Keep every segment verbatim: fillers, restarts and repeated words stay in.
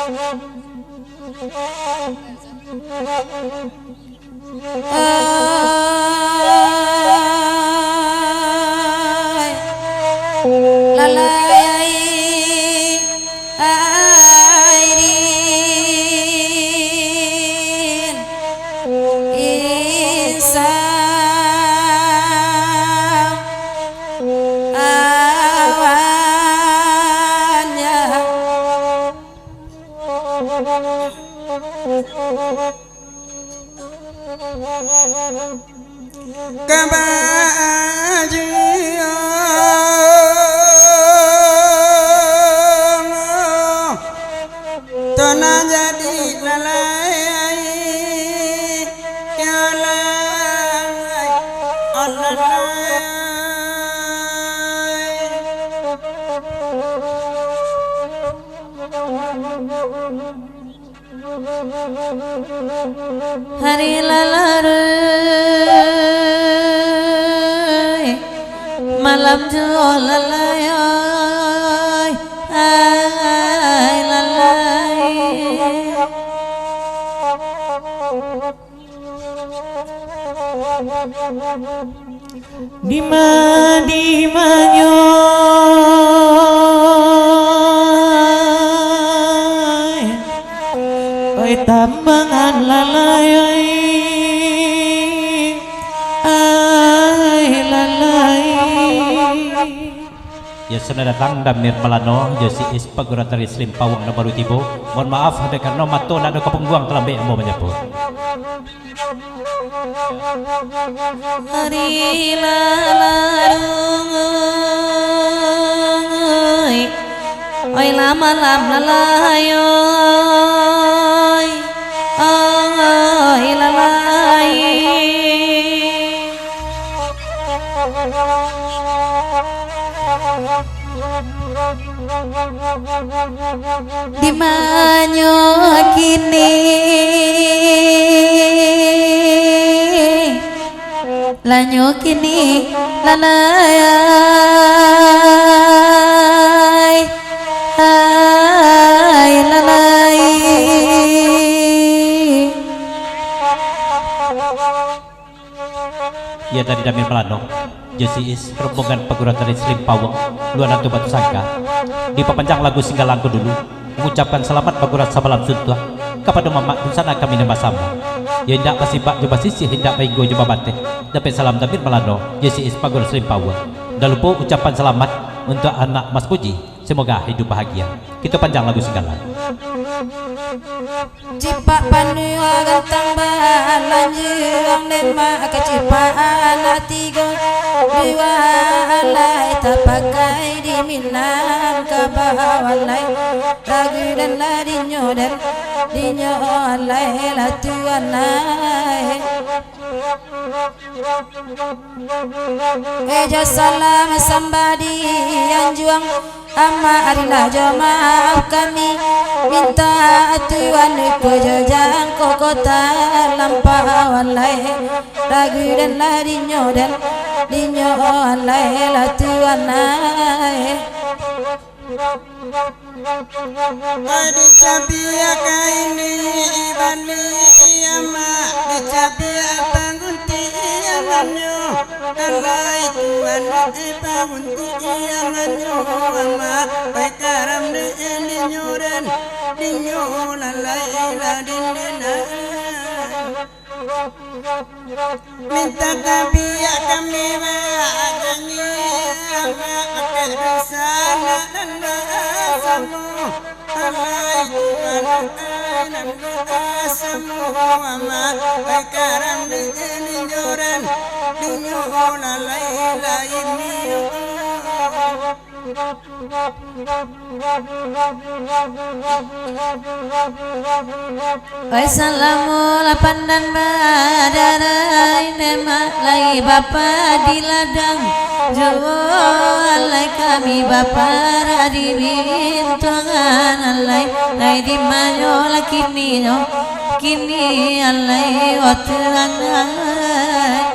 Ai, lalai, ai, airin, insan, awan, ya. Kabajikan tanah jadi lalai, ya lalai, oh lalai. Hari lah larut, malam juo lalai, ai, lalai. Dima, dimanyo, oi tambangan lalai, ai lalai. Yo, sudah datang Damir Malano, jo si Is Pagurat dari Selimpawang nan baru tibo. Mohon maaf, dek karano mato ndak ado kapungguang talambek ambo manyapo. Hari lah larut, oi lah malam lah layai, oi lalai. Dimanyo kini, lanyo kini, lalai, ai lalai. Iyo tadi Damir Malano, jo si Is, rombongan paguruan dari Selimpawang, Luan Atu Batu Sangka, dipapanjang lagu Singgalang ko dulu, mangucapkan salamat paguruan samalam suntuak kapado mamak dunsanak kami nan basamo. Iyo indak basibak jo basisiah, indak bainggo jo babateh, dapek salam Damir Malano, jo si Is paguruan Selimpawang. Indak lupo ucapan salamat untuak anak Mas Puji. Semoga hidup bahagia. Kito panjang lagu Singgalang. Cipak panuah gantang balanjuang, demak kacipakan ati go. Dua alai tapakai di Minangkabau alai. Lagu den lah dinyo den, dinyo alai lah tuan ai. Eh, jo salam sambah di anjuang, amak arilah jo maaf kami, mintak tuan iko jo jangko ko talampau alai. Lagu den lah dinyo den, dinyo alai lah tuan ai. Dicabiak ka ini bani amak, dicabiak paguntiangannyo. Alai tuan, paguntiangannyo amak, pai karam di dinyo den, dinyo lalai lah dinyo. Mintak tabiak kami bajanji, amak pakai dunsanak nan basamo. Alai Tuhan, nan basamo, amak pai karam di dinyo den, dinyo lalai lah ini. Oi, salamo lah pandan badarai, demak lai bapa di ladang juo alai kami bapa di bintuangan alai. Lai dimanyo lah kininyo, kini alai waktu alai.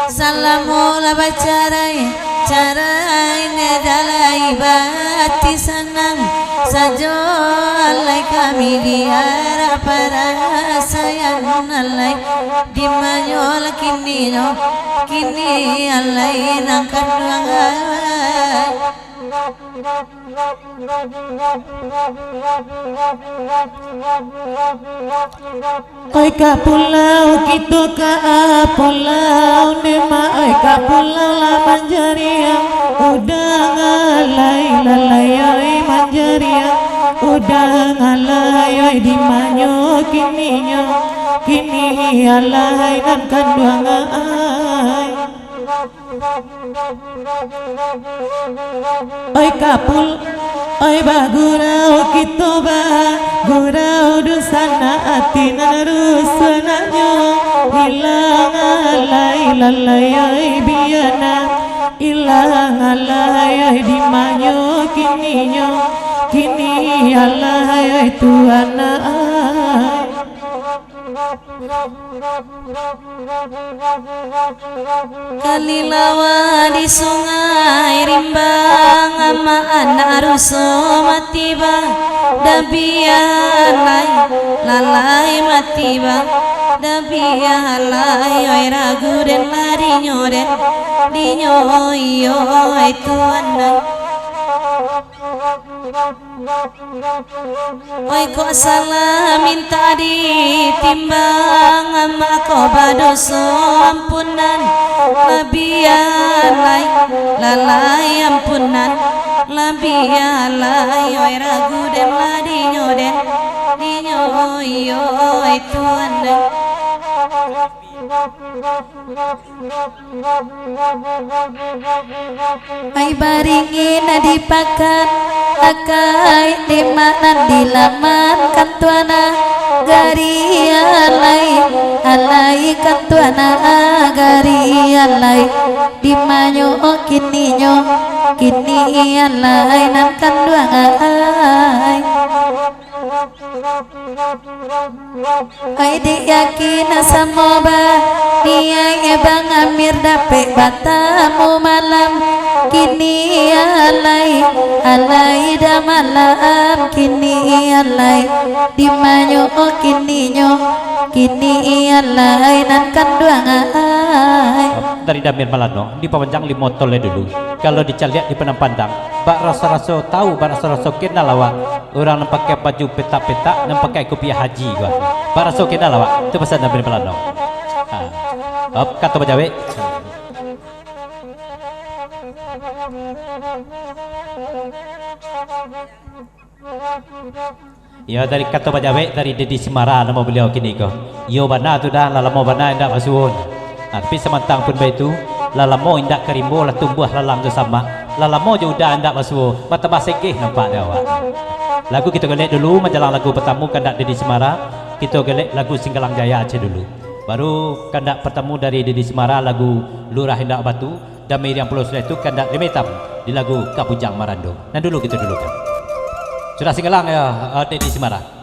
Salamo lah bacarai, Carai ne jalai bati sanang sajo, alai kami diarah parasaian alai. Di manyo lah kininyo, kini alai nan kanduang ai. Oi ka pulau kito ka pulau, ne ma oi ka pulau lah manjariang. Udah ngalai lalai oi manjariang. Udah ngalai oi di manyo kininyo. Kini alai nan kanduang ai. Oi kapul, oi bagurau kito bagurau, dunsanak ati nan rusuah naknyo. Ilang alai lalai oi biana, ilang alai oi di manyo kininyo, kini alai oi tuan ai. Kalilawa di Sungai Rimbang, amak anak ruso mati ba, dabiah lai, lalai mati ba, dabiah lai, oi ragu den lah dinyo den, dinyo iyo, oi tuan ai. Oi kok salah mintak ditimbang, amak kok badoso ampunan, labiah lai, lalai ampunan, labiah lai, oi ragu den lah dinyo den, dinyo iyo, oi tuan den. Ai baringin di pakan, akai di manan di laman kantuana, gari alai, alai kantuana, gari alai, di manyo kininyo, kini alai nan kanduang ai. Ai diyakin samo ba niaik Bang Amir dapek batamu malam. Kini alai, alai dah malam, kini alai. Di manyo kininyo, kini alai nan kanduang ai. Dari Damir Malano, dipamanjang limo tol lai dulu. Kalau dicaliak dipandang-pandang, bak raso-raso tahu, bak raso-raso kenal awak. Urang nan pakai baju petak-petak, nan pakai kupiah haji ko. Baraso kenal awak, tu pasan Damir Malano. Ha. Op, kato bajawek. Iyo, dari kato bajawek dari Dedi Simara namo baliau kini ko. Iyo bana tu dah, lah lamo bana indak basuo. Nah, tapi samantang pun baitu, lah lamo indak ka rimbo, lah tumbuah lalang jo samak, lah lamo jo uda indak basuo, batambah segeh nampak dek awak. Lagu kito galek dulu, manjalang lagu patamu kandak Dedi Simara, kito galek lagu Singgalang Jaya Aceh dulu. Baru kandak patamu dari Dedi Simara, lagu Lurah Indak Batu, Damai Riang Pulau Sule tu kandak Damai Itam di lagu Kabujang Marando. Nan dulu kito dulukan. Sudah Singgalang ya, eh, Dedi Simara.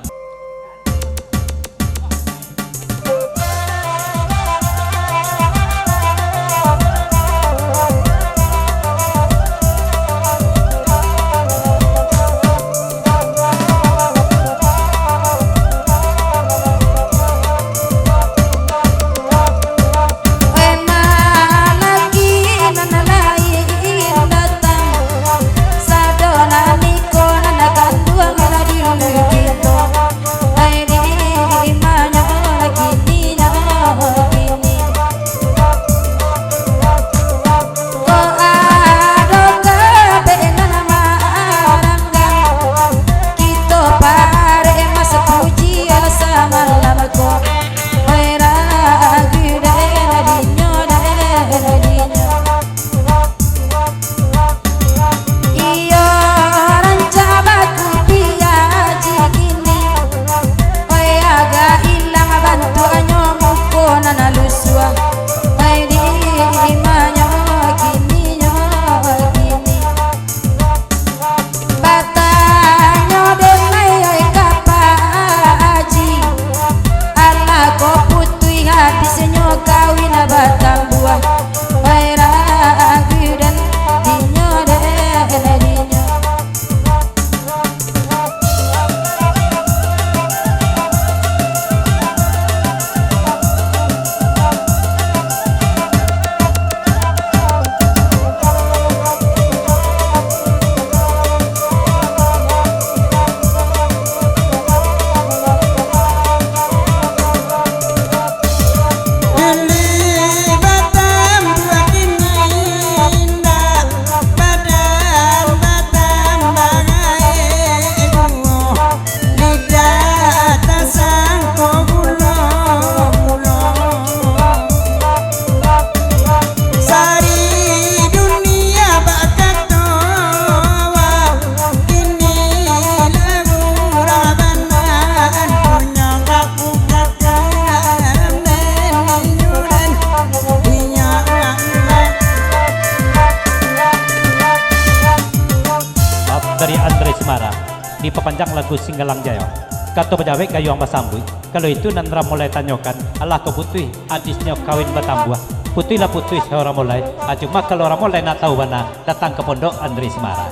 Singgalang Jayo. Kato bajawek gayuang basambuik. Kalau itu nan Ramolai tanyokan, alah ko putuih, adisnyo kawin batambuah. Putuih lah putuih sayo Ramolai. Ah, cuma kalau Ramolai nak tahu bana, datang ka pondok Andre Simara.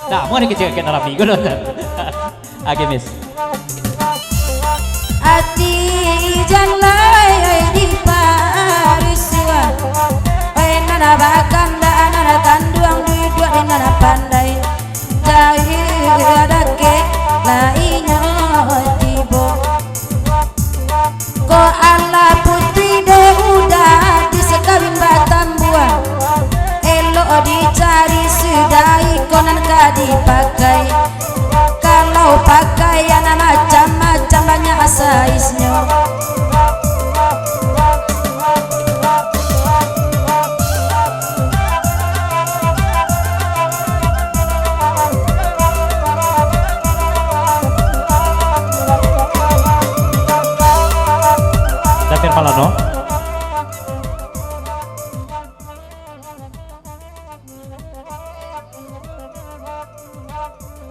Nah, mau dikecek-kecek rami ko, Don. Oke, Miss. Ati jan lai diparusuah. Oi, nan bakandak, nan tanduang duduak di nan pandai. Jauah dakek lah inyo tibo. Ko alah putuih do udah, adis kawin batambuah. Elok dicari sudah iko nan ka dipakai. Kalau pakaian macam-macam, banyak saisnyo. Dapir Malano.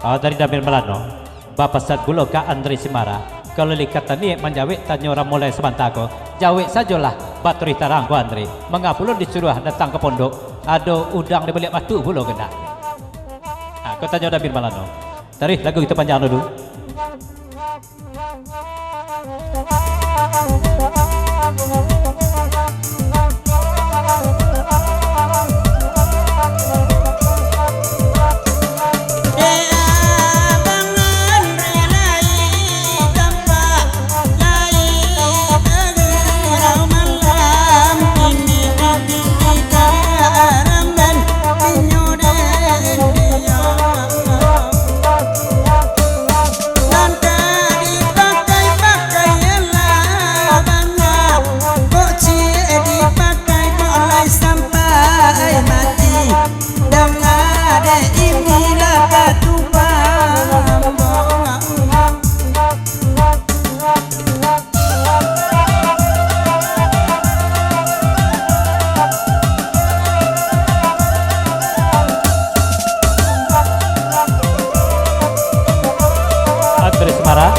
Ah, dari Dapir Malano. Bapasan pulo ka Andre Simara, kalau lai ka taniek manjawek tanyo Ramolai samanta ko, jawek sajolah bataruih tarang ko Andre, manga pulo disuruah datang ka pondok, ado udang di baliak batu pulo kandak. Ha, ko tanyo Dapir Malano. Taruih lagu kito panjang dulu. Nan ka dipakai-pakai lah bana, kok ciek dipakai kok lai sampai mati. Danga dek inilah katupahan. Andre Semara.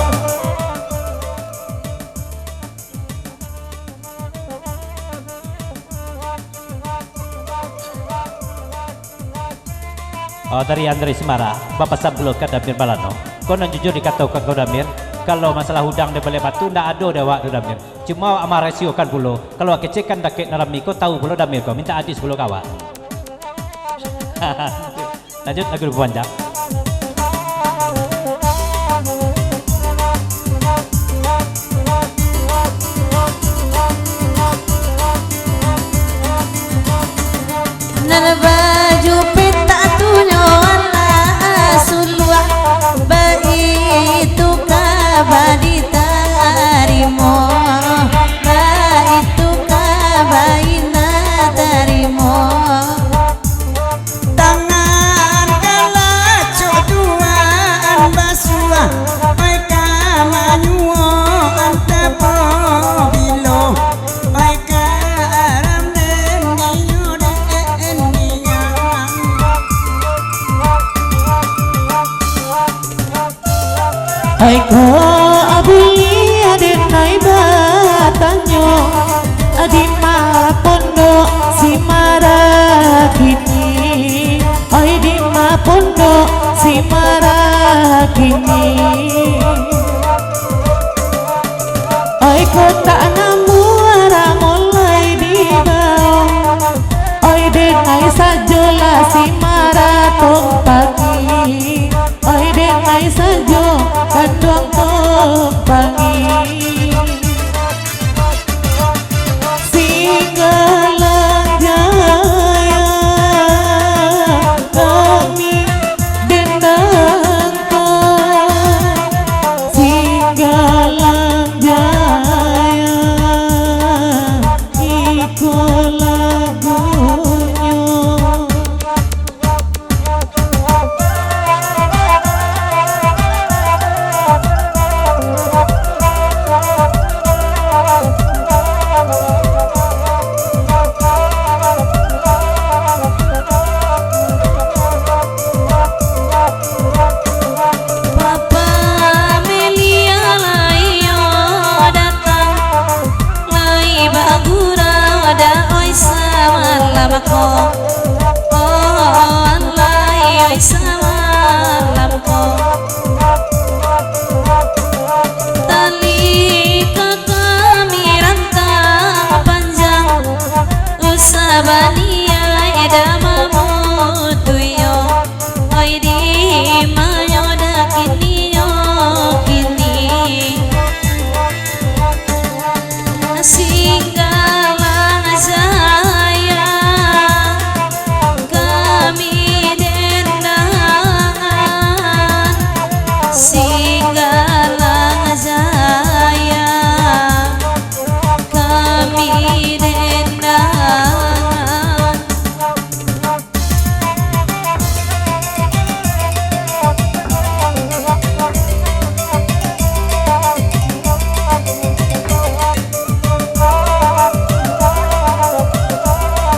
Oh, dari Andre Semara, bapasan pulo ka Damir Balano. Ko nan jujur dikatokan ko Damir, kalau masalah udang di baliak batu, ndak ado di awak tu Damir. Cuma awak marasiokan pulo, kalau awak kecekan dakek nan rami ko, tahu pulo Damir ko, mintak adis pulo ka awak. Lanjut lagu dipapanjang. Nan baju pitak tu nyo anak suluah, baitu ka baditarimo, baitu ka baina tarimo. Tangan kalacok duaan basuah, pai ka manyuoan tapobilo, pai ka aram den nio den niang. Ai ko buliah den ai batanyo, dima pondok si Mara kini? Ai dima pondok si Mara kini? Ai kotak namuah Ramolai dibao. Ai den ai sajolah si Mara tumpangi. Ai den ai sajo kanduang tumpangi. Singgalang Jaya kami dendangkan. Singgalang Jaya iko lagunyo. Oh, alai samalam ko. Tali ka kami rantang panjang, usah baniaik damamu tuyo. Oi, di mayo dah kini yo kini. Singgalang jaya kami dendangan, Singgalang jaya kami dendangan.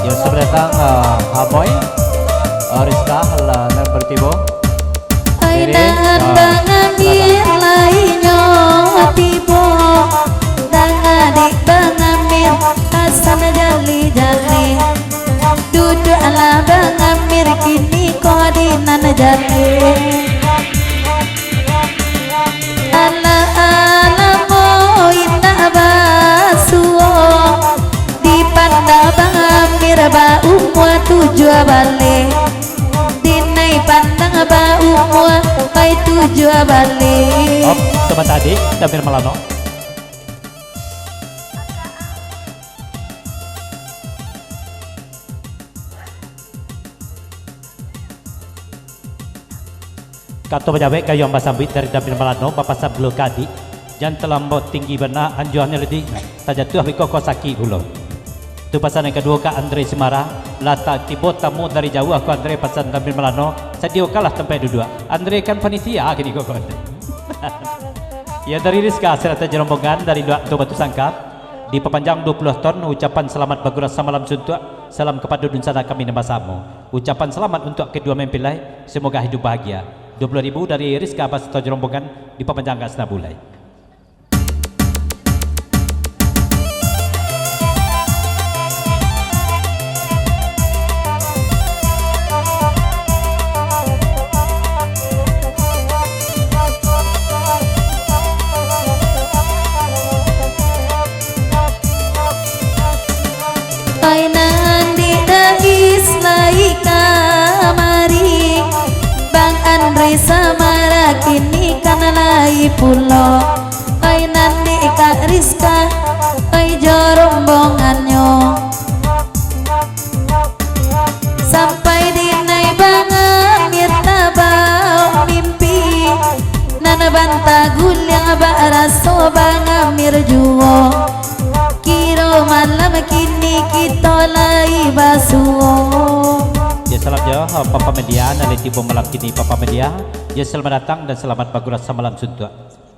Yo, selamat datang, eh, Amoy, eh, Rizka, lah, nan bertibo. Oi, diri, nan ah, bangambir silakan. Lainyo tibo, dang adik bangambir, asan jali-jali. Duduaklah bangambir, kini ko di nan jali. Alah, alah, mo indak basuo, dipandang bangambir baumua tujuah baleh. Dinai pandang baumua, pai tujuah baleh. Op, sabanta, Dik, Damir Malano. Kato bajawek gayuang basambuik dari Damir Malano, bapasan pulo ka adik, jan talambok tinggi bana, anjuangnyo ladiak, tajatuah biko ko sakik pulo. Tu pasan nan kaduo ka Andre Semara, lah tibo tamu dari jauah ko Andre, pasan Damir Malano, sadiokanlah tampek duduak. Andre kan panitia kini ko, ko Andre. Yo, dari Rizka sarata jo rombongan dari Luak Tua Batu Sangka, dipapanjang duo puluah ton, ucapan salamat bagurau samalam suntuak, salam kapado dunsana kami nan basamo. Ucapan salamat untuak kedua mempelai, semoga hidup bahagia. Duo puluah ribu dari Rizka basato jo rombongan, dipapanjang ka Sanabulai. Oi, nan di Dais lai kamari, Bang Andre Samara kini kan lai pulo. Oi, nan di Kak Rizka, oi, jo rombongannyo. Sampai dinai bangambir tabao mimpi, nan banta guliang bak raso bangambir juo. Kiro malam kini kito lai basuo. Yo, salam jo, ha, Papa Media, nan lai tibo malam kini, Papa Media. Yo, selamat datang dan selamat bagurau samalam suntuak.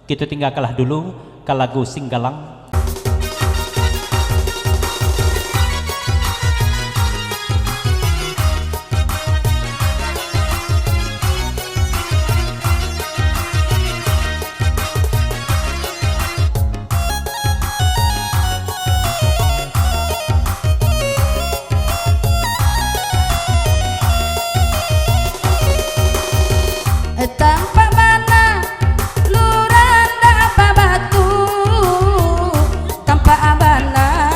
Kito tinggakanlah dulu ka lagu Singgalang. Tampak bana lurah ndak babatu, tampak bana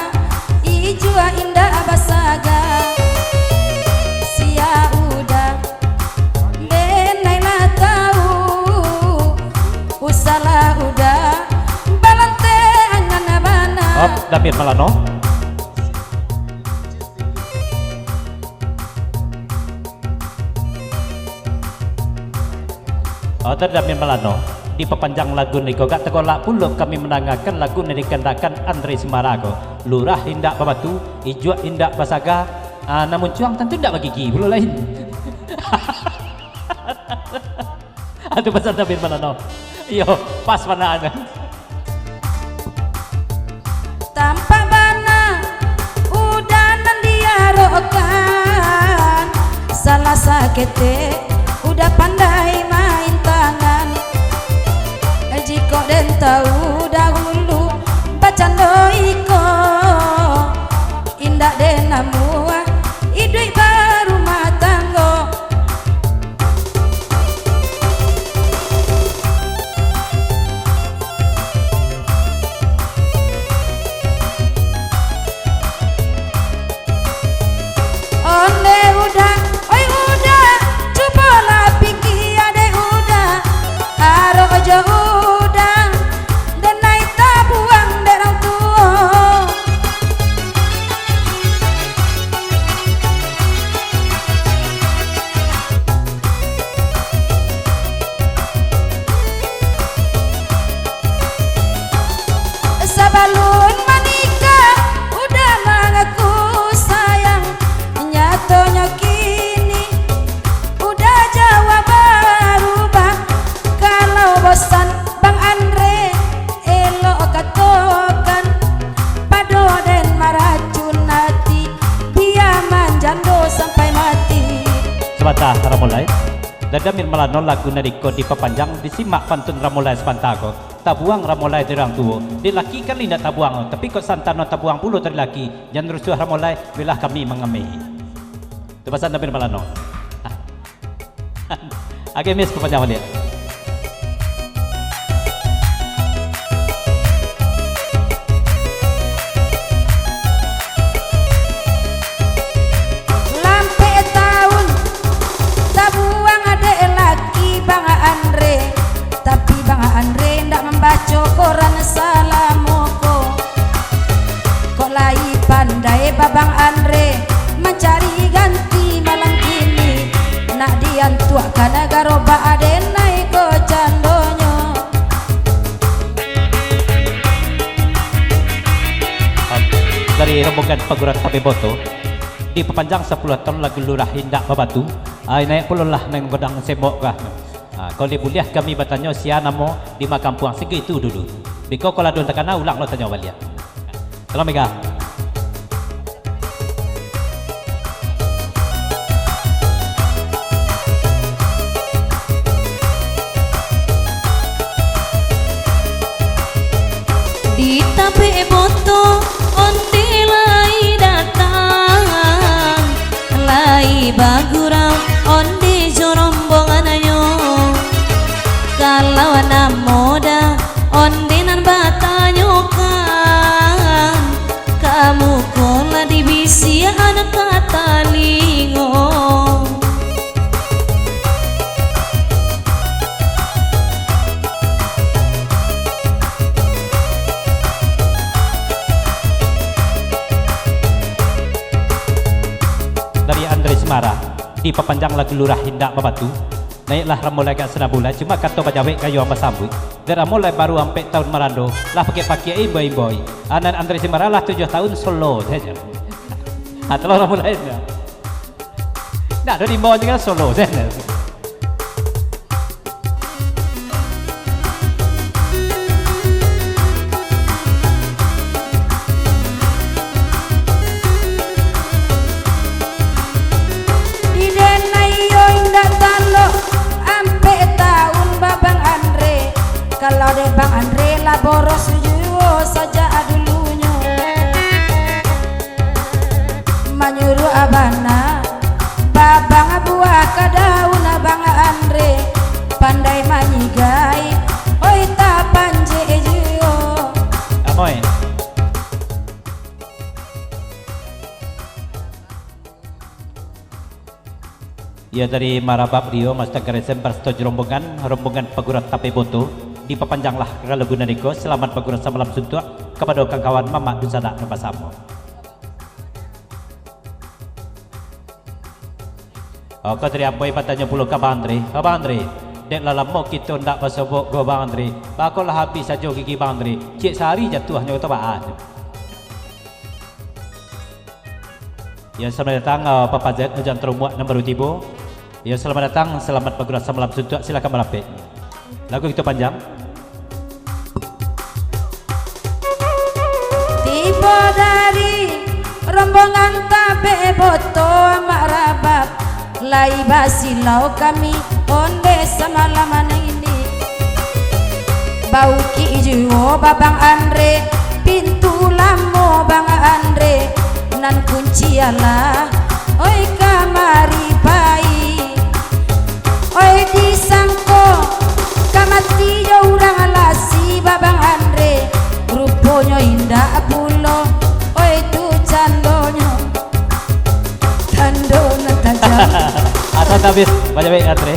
ijuak indak basaga. Sia udah, denai lah tau, usahlah udah, balante angan bana. Op, Damir Malano. Oh, tadi Damir Malano, dipapanjang lagu niko, gak tagolak pulo kami mandangakan lagu nan dikandakkan Andre Semara ko. Lurah indak babatu, ijuak indak basaga, ah, nan muncuang tantu indak bagigi pulo lain. Ado pasan Damir Malano. Iyo, pas bana. Tampak bana udah nan diarokkan, salah saketek udah pandai main tangan. Jikok den tau dahulu bacando iko, indak den namuah, Lai. Dari Amir Malano lagu nan iko dipapanjang, disimak pantun Ramolai sabanta ko. Tabuang Ramolai dari urang tuo, dek laki kali indak tabuang, tapi kok santano tabuang pulo dari laki, jan rusuah Ramolai, bilah kami mangamehi. Tu pasan Amir Malano. Agak mis papanjang baliak. Lampek taun tabuang dek laki Bang Andre, tapi Bang Andre ndak mambaco koran salamo ko. Kok lai pandai Babang Andre mancari ganti malam kini, nak diantuakkan garobak denai ko candonyo. Dari rombongan Pagurat Tabe Boto, dipapanjang sapuluah taun lagu Lurah Indak Babatu, ai naiak pulolah nan godang semok kah. Ha, kalau buliah kami batanyo sia namo di makampuang sagitu dulu. Biko kalau ado takana ulang lo tanyo baliak. Salam mega. Di Tabe Boto onde lai datang, lai bagurau onde jo rombongannyo. Kalau namo dah onde nan batanyokan, ka muko lah dibisiakan ka talingo. Dari Andre Semara, dipapanjang lagu Lurah Indak Babatu, naiaklah Ramolai agak sanabulai, cuma kato bajawek gayo basambuik. Dek Ramolai baru ampek taun marando, lah pakiak-pakiak imboi-imboi. Anan Andre Semara lah tujuah taun solo sajo. Ha, tu lo Ramolai sajo. Ndak ado diimbau tingga solo sajo. Di denai yo indak talok, ampek taun Babang Andre. Kalau dek Bang Andre lah boros juo sajak dulunyo. Manyuruah bana, Babang buah ka daun Bang Andre, pandai manyigai, oi tapanjek juo. Amoi. Iyo tadi marabak dio, Master Garesen barasto jo rombongan, rombongan Pagurat Tabe Boto, dipapanjanglah ka lagu nan iko, Salamat Pagurat Samalam Suntuak, kapado kawan-kawan mamak dunsanak nan basamo. Oko dari Amoi batanyo pulo ka Bang Andre, "Abang Andre, dek lah lamo kito ndak basobok ko Bang Andre, bako lah abih sajo gigi Bang Andre, ciek sahari jatuahnyo tu baa tu." Yo, selamat datang, eh, Papa Z, Ujang Terumuak nan baru tibo. Yo, selamat datang, selamat bagurasa malam suntuak, silakan malapek. Lagu kito panjang. Tibo dari rombongan Tabek Boto Amak Rabab, lai basilau kami onde samalam nan ini. Baukik juo Babang Andre, pintu lamo Bang Andre, nan kunci alah, oi kamari pai. Oi disangko ka mati jo urang lasi Babang Andre, ruponyo indak pulo, oi tu candonyo, tando nan tajam. Asa habis, banyak baik Andre.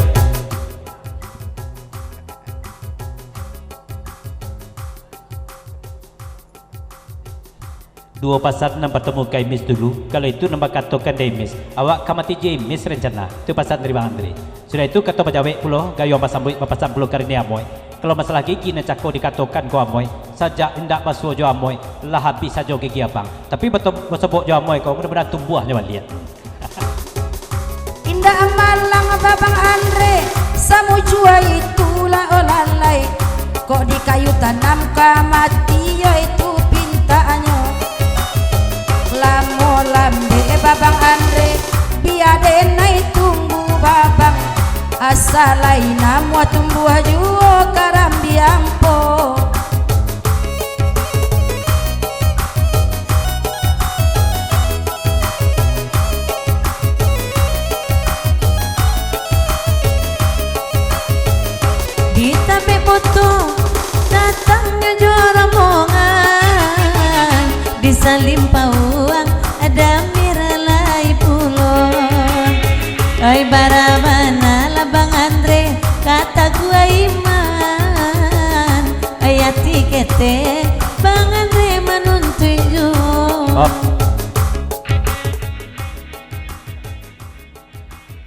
Duo pasan nan batamu ka Imis dulu, kalau itu nan bakatokan dek Imis, awak ka mati jo Imis rancana, tu pasan dari Bang Andre. Sudah itu kato bajawek pulo, gayuang basambuik bapasan pulo ka Rene Amoi. Kalau masalah gigi nan cako dikatokan ko Amoi, sajak indak basuo jo Amoi, lah habih sajo gigi abang. Tapi bato-, basobok jo Amoi ko, mudah-mudahan tumbuahnyo baliak. Indak malang Babang Andre, samujua itulah olalai. Kok di kayu tanam ka mati, yo itu pintaknyo. Lamo lambek Babang Andre, bia denai tunggu Babang, asa lai namuah tumbuah juo karambia ampo. Di tapek moto, datangnyo jo rombongan, di salimpauan, Damir lai pulo. Ai, bara bana lah Bang Andre, ka taguah iman. Ai, ati ketek, Bang Andre manuntuik juo. Hop.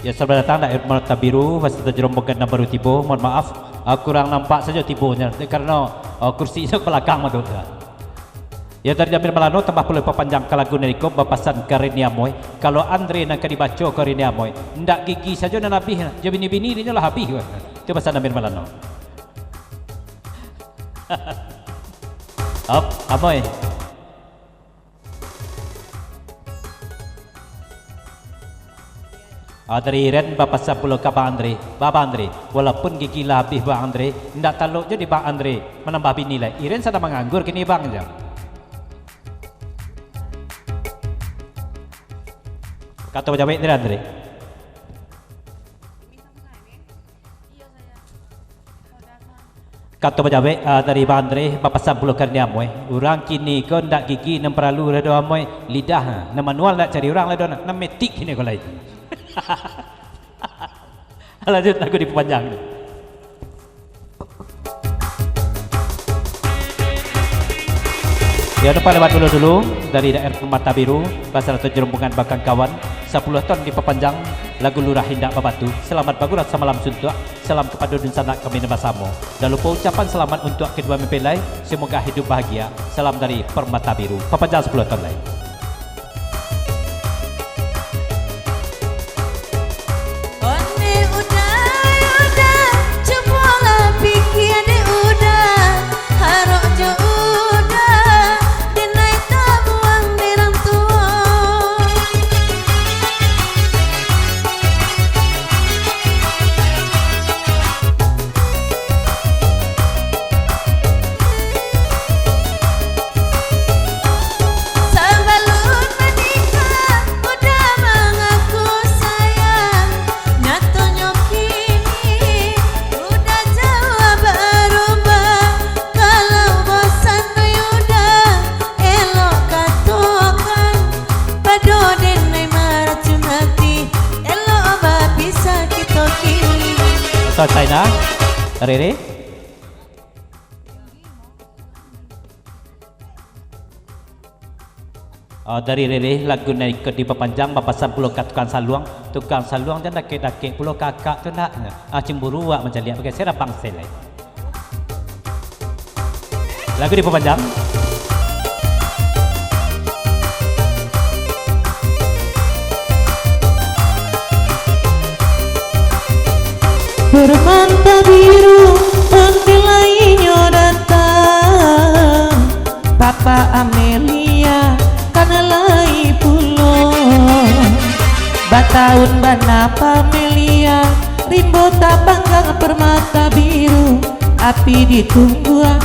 Yo, selamat datang, Daerah Permata Biru, basarato jo rombongan nan baru tibo. Mohon maaf, ah, kurang nampak sajo tibonyo, dek karano, ah, kursi tu balakang mah tu. Yo, dari Damir Malano, tambah pulo papanjang ka lagu nan iko, bapasan ka Reni Amoy. Kalau Andre nan ka dibaco ka Reni Amoy, ndak gigi sajo nan abih, jo bini-bini inyo lah abih. Tu pasan Damir Malano. Hop, Amoy. Ah, dari Iren bapasan pulo ka Bang Andre. Ba-, Bang Andre, walaupun gigi lah abih Bang Andre, indak talok jo di Bang Andre manambah bini lai. Iren sadang manganggur kini, Bang, jar. Kato bajawek dari Andre. Kato bajawek, ah, dari Bang Andre, bapasan pulo ka Reni Amoy. Urang kini ko ndak gigi nan paralu doh, Amoy, lidah, nan manual ndak cari urang lai doh, nan metik kini ko lai. Lanjut lagu dipapanjang. Yo, dapat lewat dulu-dulu dari Daerah Permata Biru, basarato jo rombongan bakangkawan, sapuluah ton dipapanjang lagu Lurah Indak Babatu. Selamat bagurau samalam suntuak, salam kapado dunsanak kami nan basamo. Jan lupo ucapan selamat untuak kedua mempelai, semoga hidup bahagia. Salam dari Permata Biru, papanjang sapuluah ton lai. Ondeh Uda, Uda, cubolah pikia dek Uda, harok jo Uda, denai tabuang dek rang tuo. Sabalun manikah, Uda mangaku sayang. Nyatonyo kini, Uda jauah barubah. Kalau bosan Uda, elok katokan. Pado denai maracun ati, elok bapisah kito kini. Atau China, Rere? Ah, dari Rere, lagu nan iko dipapanjang, bapasan pulo ka tukang saluang. Tukang saluang jan dakek-dakek pulo ka akak tu nak. Ah, cemburu awak mancaliak, bageser abang selai. Lagu dipapanjang. Permata biru, ondeh lai nyo datang. Papa Amelia, kana lai pulo. Bataun bana Amelia, rimbo tapanggang permata biru, api ditungguang.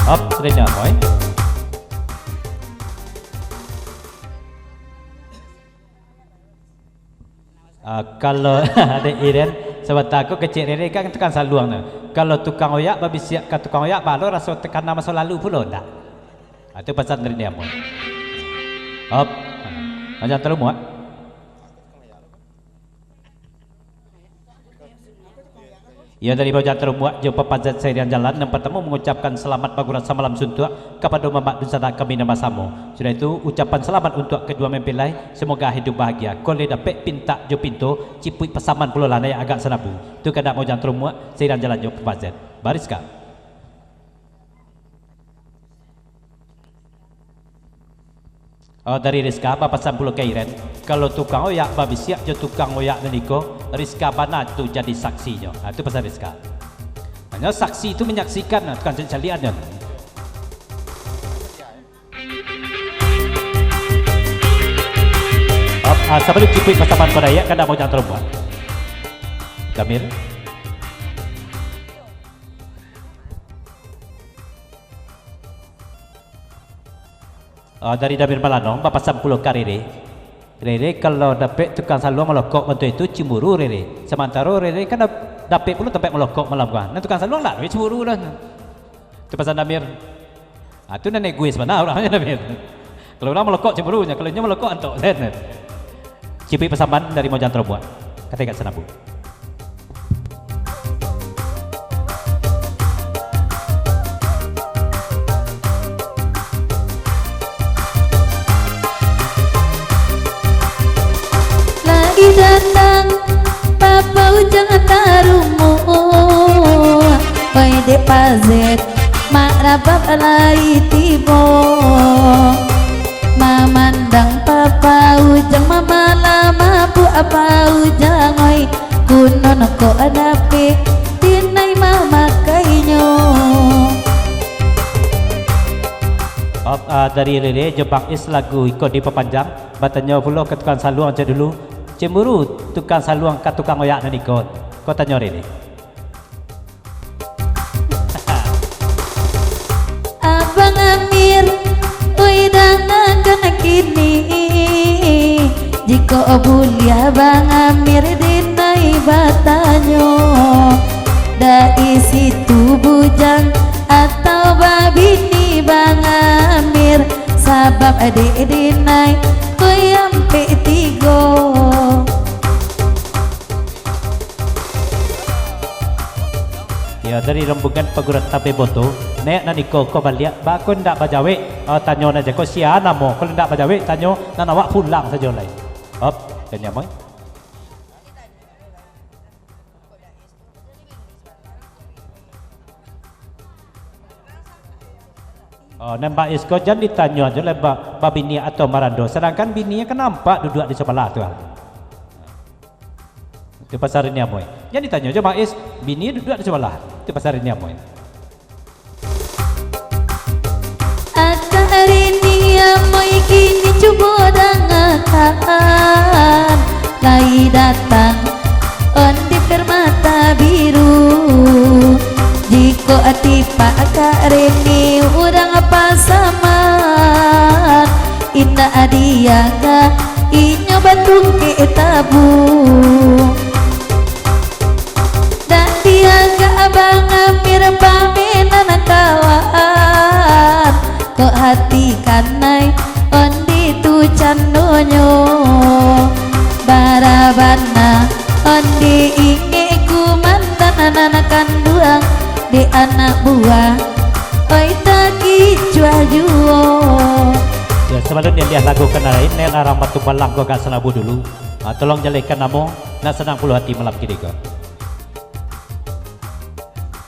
Up, sudah nyaman. Ah, kalau Dek Iren, sabanta ko kecek Rere kan tukang saluang tu. Kalau tukang oyak babisiak ka tukang oyak, balo raso takana maso lalu pulo, ndak? Ah, tu pasan dari dia, Mon. Op. Macam terlalu muak. Iyo, dari Bujang Tarumbuak jo Papanjat Sairian Jalan, nan partamo mangucapkan salamat bagurau samalam suntuak kapado mamak dunsanak kami nan basamo. Sudah itu, ucapan salamat untuak kaduo mempelai, semoga hidup bahagia. Koleh dapek pintak jo pinto, cipuik pasaman pulo lah, nayak agak sanabu. Tu kandak Bujang Tarumbuak, Sairian Jalan jo Papanjat. Bariska. Oh, dari Rizka, bapasan pulo ka Iren, kalau tukang oyak babisiak jo tukang oyak nan iko, Rizka bana tu jadi saksinyo. Ha, tu pasan Rizka. Hanyo saksi tu manyaksikan, ha, tukang caliak-caliaknyo. Op, ha, sabalun cipuik pasaman ko nayak, kandak Bujang Tarumbuak. Damir. Ah, dari Damir Malanong, bapasan pulo ka Rere. Rere, kalau dapek tukang saluang malokok bantuak itu, cemburu Rere. Samantaro Rere kan dap-, dapek pulo tampek malokok malam ko. Nah, tukang saluang lah, cemburu lah. Itu pasan Damir. Ah, tu nan egois bana urang Damir. Kalau urang malokok cemburunyo, kalau inyo malokok antok, set. Cipuik pasambahan dari Mojang Tarombuak. Kategak Sanabu. Lai datang Papa Ujang tarumuak, oi dek Pazet, Mak Rabab lai tibo. Mamandang Papa Ujang, mamalah mabuak Papa Ujang, oi, kunon kok dapek dinai mamakainyo. Op, ah, dari Rere jo Bang Is lagu iko dipapanjang. Batanyo pulo ka tukang saluang cek dulu. Cemburu tukang saluang ka tukang oyak nan iko? Ko tanyo Rere. Abang Amir, oi, dangakan kini. Jikok buliah Bang Amir dinai batanyo, dai situ bujang atau babini Bang Amir, sabab dek dinai oi ampek tigo. Yo, dari rombongan paguruan Tabek Boto, naiak nan iko ko baliak, baa kok indak bajawek? Ah, tanyo nan ja ko sia namo, kalau indak bajawek, tanyo nan awak pulang sajo lai. Op, kan nyaman. Oh, nan Bang Is ko jan ditanyo ajo lai ba-, babini atau marando, sadangkan bininyo kan nampak duduak di sabalah tu, ah. Itu pasaran ni amuai. Jan ditanyo jo Bang Is, bini duduak di sabalah. Itu pasaran ni amuai. Akak Rini amuai kini cubo dangakan. Lai datang Ondi Permata Biru. Jikok tipak Akak Rini urang pasaman, indak dianggak inyo batungkek tabu. Dak dianggak Abang Amir pamenan kawan. Kok hati kanai Ondi tu candonyo. Bara bana Ondi ingek kumandan anak kanduang di anak buah. Oi, takicuah juo. Yo, sabalun dialiah lagu ka nan lain, naiak urang Batu Palang ko Kak Sanabu dulu. Ah, tolong jalehkan namo, nak sanang pulo hati malam kini ko.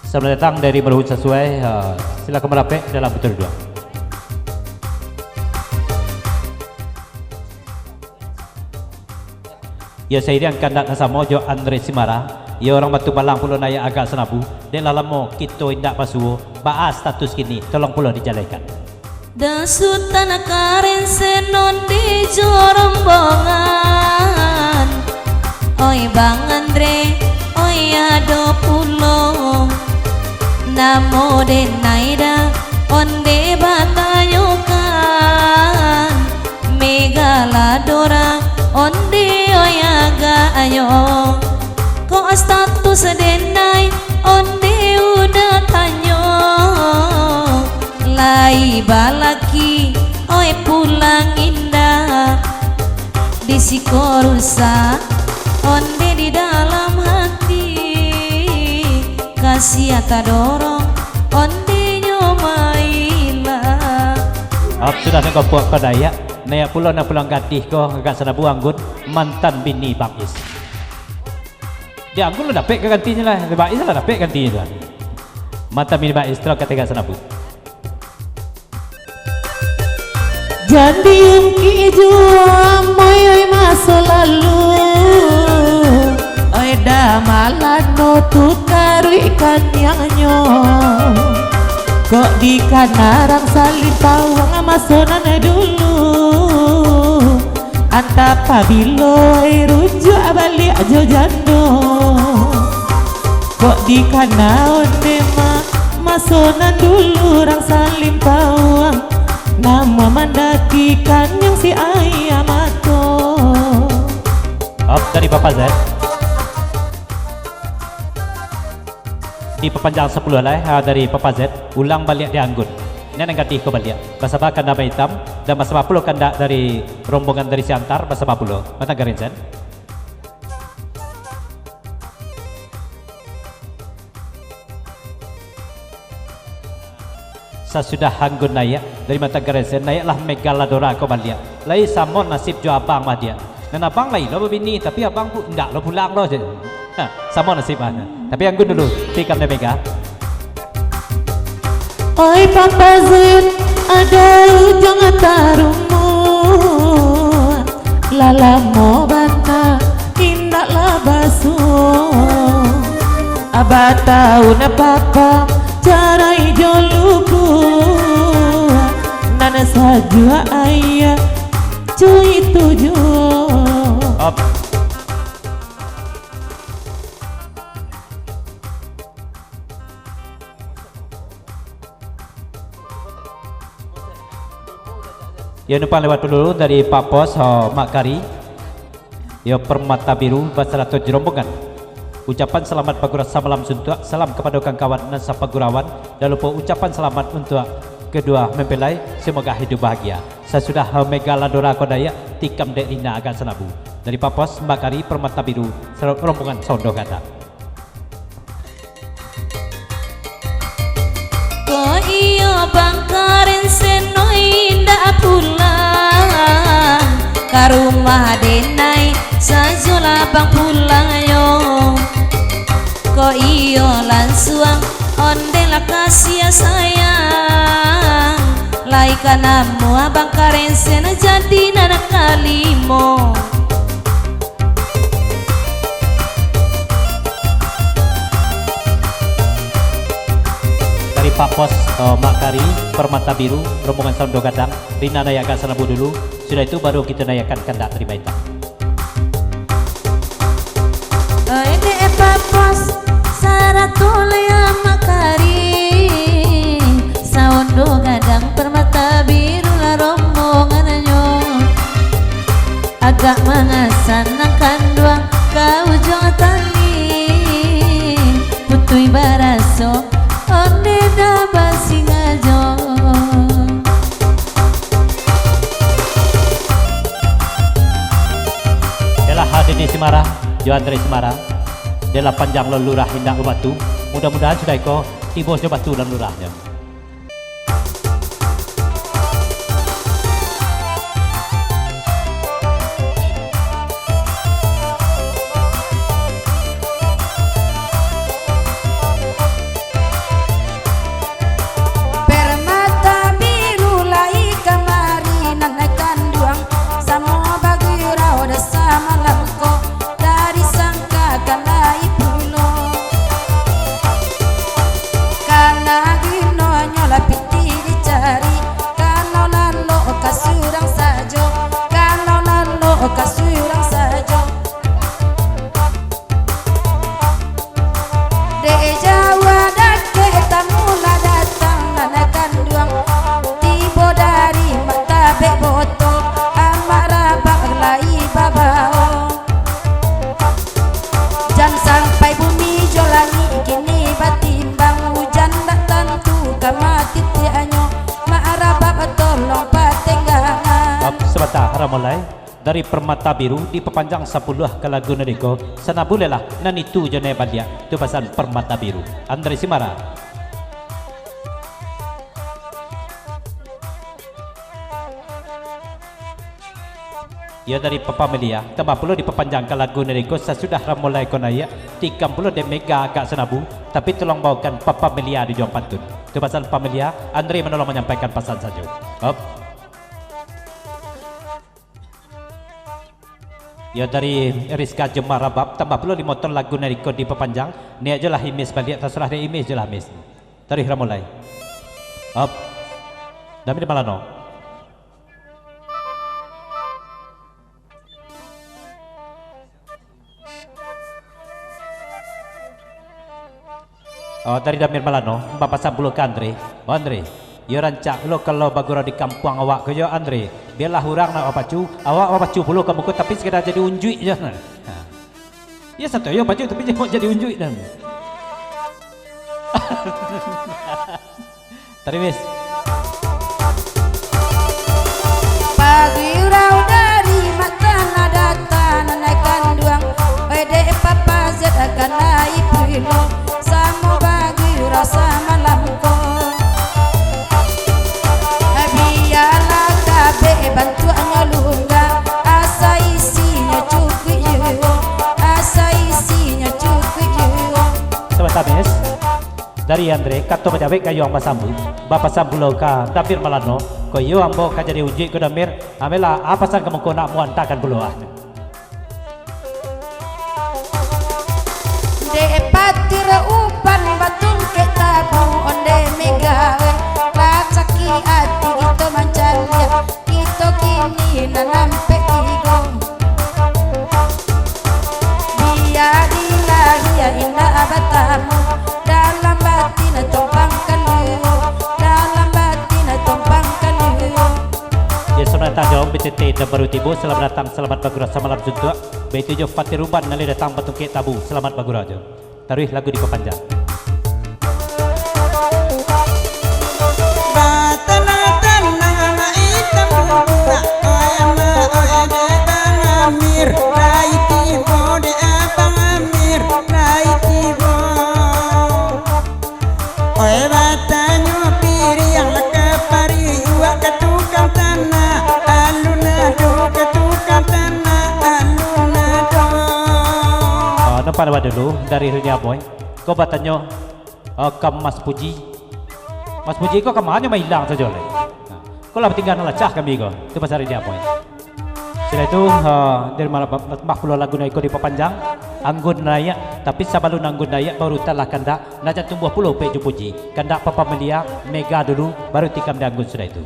Selamat datang dari Meruhun Sasuai. Ah, silakan marapek dalam batua duduak. Yo, sairiang kandak nan samo jo Andre Simara. Yo, urang Batu Palang pulo naiak agak Sanabu. Dek lah lamo kito indak basuo. Baa status kini? Tolong pulo dijalehkan. Da Sutan Karen Senondi jo rombongan. Oi Bang Andre, oi ado pulo. Namo denai da Onde batanyokan. Megaladora Onde oi agaknyo. Kok status denai Onde udah tanyo. Lai balaki, oi pulang indak. Di siko rusak, Onde di dalam hati. Kasiah tadorong, Onde nyo mailang. Op, sudah nangko puak ko Dayak, naiak pulo nan pulang gadih ko, agak Sanabu Anggun, mantan bini Bang Is. Di Anggun lah dapek ka gantinyo lah, di Bang Is lah dapek gantinyo tu. Mantan bini Bang Is, tolong kategak Sanabu. Jan diungkik juo, moi, oi, maso lalu. Oi, da malano tu karuik kaniangnyo. Kok dikanarang salin pawang maso nan dulu. Antah pabilo, oi, rujuak baliak jo jando. Kok dikana onde ma, maso nan dulu urang saling pauang, namuah mandaki kanyang si aia mato. Up dari Papa Z. Dipapanjang sapuluah lai, ha, dari Papa Z, ulang baliak di Anggun. Nan gadih ko baliak. Basaba kandak baitam, dan basaba pulo kandak dari rombongan dari Siantar, basaba pulo. Mantap, Garinsen. Sasudah Anggun naiak dari Mata Garesen, naiaklah Megaladora ko baliak. Lai samo nasib jo abang mah diak. Nan abang lai lo babini, tapi abang pu-, indak lo pulang lo je. Nah, samo nasib mah. Tapi Anggun dulu, tikam dek Mega. Oi Papa Zin, ado ujuang tarumuah. Lah lamo bana indak lah basuo. Abah tau nak papa carai jo lubuak, nan sajuak aia cuy tu juo. Up. Yo, numpang lewat dulu dari Pak Pos, ho, Mak Kari. Yo, Permata Biru basarato jo rombongan. Ucapan salamat pagura samalam suntuak, salam kapado kawan-kawan nan sapagurawan, jan lupo ucapan salamat untuak kedua mempelai, semoga hidup bahagia. Sasudah, ho, Megaladora ko daiak, tikam dek Rina Agak Salabu. Dari Pak Pos, Mak Kari, Permata Biru, sarato rombongan Sondo Gadang. Ko iyo Bang Karen seno indak pulang ka rumah denai, sajolah Bang pulang yo. Ko iyo lansuang onde lah kasiah sayang, lai ka namuah Bang Karen seno jadi nan kalimo. Dari Pak Pos, eh, Mak Kari, Permata Biru, rombongan Sondo Gadang, Rina naiakkan salabu dulu, sudah itu baru kito naiakkan kandak Tarima Itam. Oi, dek Pak Pos, sarato lai Mak Kari, Sondo Gadang, Permata Biru lah rombongannyo. Agak mangasan nan kanduang ka ujuang tali, putuih baraso onde dah basingajo. Yalah, Dede Simara, jo Andre Simara, dek lah panjang lo lurah indak babatu, mudah-mudahan sudah iko tibo jo batu dan lurahnyo. Permata Biru lai kamari nan kanduang, samo bagurau dah samalam ko, dari sangka kan lai pulo. Kana gunonyo lah pitih dicari, kalau lalok ka surang sajo, kalau lalok ka surang sajo. Dek jauah dakek tamu lah datang, nan kanduang tibo dari Martabek Boto, Amak Rabak lai babao. Jan sampai bumi jo langik kini batimbang, ujan dak tantu ka matitiaknyo, Mak Rabak tolong patenggangan. Maaf, sabanta, Ramolai. Dari Permata Biru dipapanjang sapuluah ka lagu nan iko, sanabu lai lah, nan itu jo naiak baliak, tu pasan Permata Biru. Andre Simara. Iyo dari Papa Melia, tambah pulo dipapanjang ka lagu nan iko, sasudah Ramolai ko naiak, tikam pulo dek Mega Agak Sanabu, tapi tolong baokan Papa Melia di ujuang pantun. Tu pasan Papa Melia, Andre manolong manyampaikan pasan sajo. Op. Yo, dari Rizka Jemah Rabab, tambah pulo limo ton lagu nan iko dipapanjang. Niaik jo lah Imis baliak, taserah dek Imis jo lah, Mis. Taruih Ramolai. Op. Dami di Malano. Oh, dari Damir Malano, bapasan pulo ka Andre. Oh, Andre, iyo rancak lo kalau bagurau di kampuang awak ko yo, Andre. Bialah urang nak bapacu, awak bapacu pulo ka muko, tapi sakadar jadi unjuik je. Ha. Iyo santuak yo pacu, tapi jangan jadi unjuik dan. Tarimis. Pagi urau dari matan lah datang nan kanduang. Oi dek papa zet akan lai pulo. Samo bagi urau samalam ko. Bialah kabek bantuaknyo lungga. Asa isinyo cukuik juo. Asa isinyo cukuik juo. Sabanta, Mis. Dari Andre, kato bajawek gayuang basambuik, bapasan pulo ka Damir Malano, ko iyo ambo ka jadi unjuik ko Damir, ambiaklah, a, pasan ka muko nak muantakan pulo, a. Dek patir uban batungkek tabu onde megawe, lah caki ati kito mancaliak. Kito kini nan ampek tigo. Bia di lahia indak batamu, dalam batin compang kaluo, dalam batin compang kaluo. Yo, selamat datang jo B T T nan baru tibo, selamat datang, selamat bagurau samalam suntuak. Baitu jo patir uban nan lai datang batungkek tabu, selamat bagurau jo. Taruih lagu dipapanjang. Batanang-tanang anak itam bubuak, oi amak, oi dek Bang Amir, lai tibo dek Abang Amir, lai tibo. Oi batanyo piriang lah ka pariuak, ka tukang tanah, alun ado, ka tukang tanah, alun ado. Ah, nampak dulu dari Rini Amoy. Ko batanyo, ah, ka Mas Puji. Mas Puji ko ka ma nyo mailang sajo lai. Nah, ko lah batingga nan lacah kami ko. Tu pasal Rini Amoy. Sudah itu, ah, dari ma-, ma-, mah pulo lagu nan iko dipapanjang, Anggun Naiak, tapi sabalun Anggun Naiak, baru talah kandak, nak jan tumbuah pulo pek jo puji. Kandak Papa Melia, Mega dulu, baru tikam di Anggun sudah itu.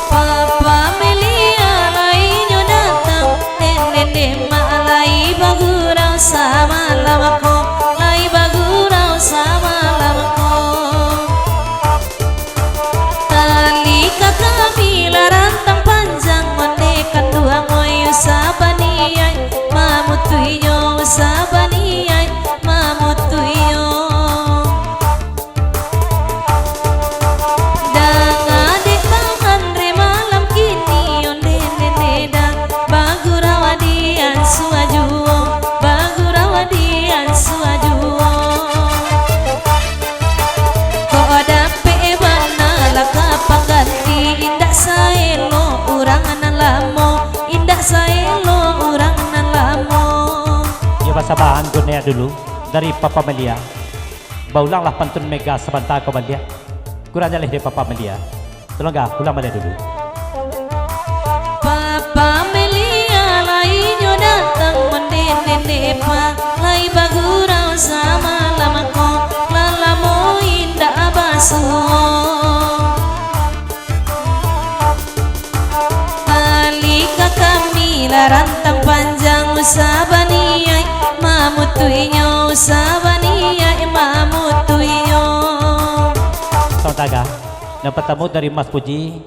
Papa Melia lai nyo datang, den, den, den, mak lai bagurau samalam ko, lai bagurau samalam ko. Tali ka kami lah rantang panjang, onde kanduang oi usah baniaik, mamutuihnyo usah baniaik, mamutuihnyo. Danga dek Bang Andre malam kini, onde nene dang, bagurau di ansua juo, bagurau di ansua juo. Kok dapek bana lah ka pangganti, indak saelo urang nan lamo, indak saelo urang nan lamo. Yo, basabaan ko naiak dulu dari Papa Melia. Baulanglah pantun Mega sabanta ko baliak. Kurang jaleh dek Papa Melia. Tolong ga, ulang baliak dulu. Papa Melia lai nyo datang, onde nene pa, lai bagurau samalam ko, lah lamo indak basuo. Tali ka kami lah rantang panjang, usah baniaik mamutuihnyo, usah baniaik mamutuihnyo. Selamat datang. Nan partamo dari Mas Puji,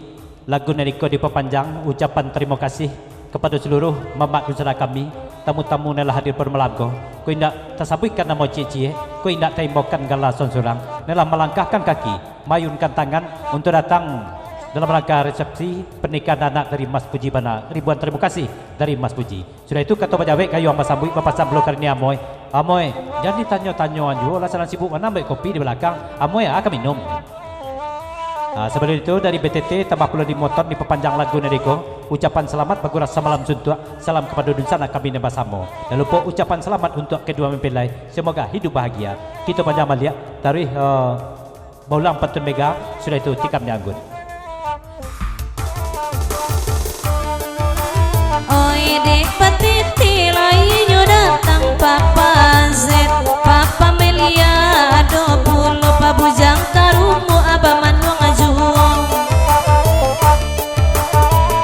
lagu nan iko dipapanjang, ucapan tarimo kasih kapado saluruh mamak dunsanak kami, tamu-tamu nan lah hadir pado malam ko. Ko indak tasabuikkan namo ciek-ciek, ko indak taimbaukan gala surang-surang, nan lah malangkahkan kaki, maayunkan tangan untuak datang dalam rangka resepsi pernikahan anak dari Mas Puji bana. Ribuan tarimo kasih dari Mas Puji. Sudah itu, kato bajawek gayuang basambuik bapasan pulo ka Rini Amoy. Amoy, jan ditanyo-tanyoan juo lah, sadang sibuk bana ambiak kopi di balakang. Amoy, a ka minum. Ah, sabalun itu, dari B T T tambah pulo di motor dipapanjang lagu nan iko. Ucapan salamat bagurau samalam suntuak. Salam kapado dunsanak kami nan basamo. Jan lupo ucapan salamat untuak kedua mempelai. Semoga hidup bahagia. Kito panjang baliak. Taruih, eh, baulang pantun Mega, sudah itu tikam di Anggun. Oi dek patiti lai nyo datang Papa Zet, Papa Melia, ado pulo Pak Bujang ka rumah Abah Manuang juo.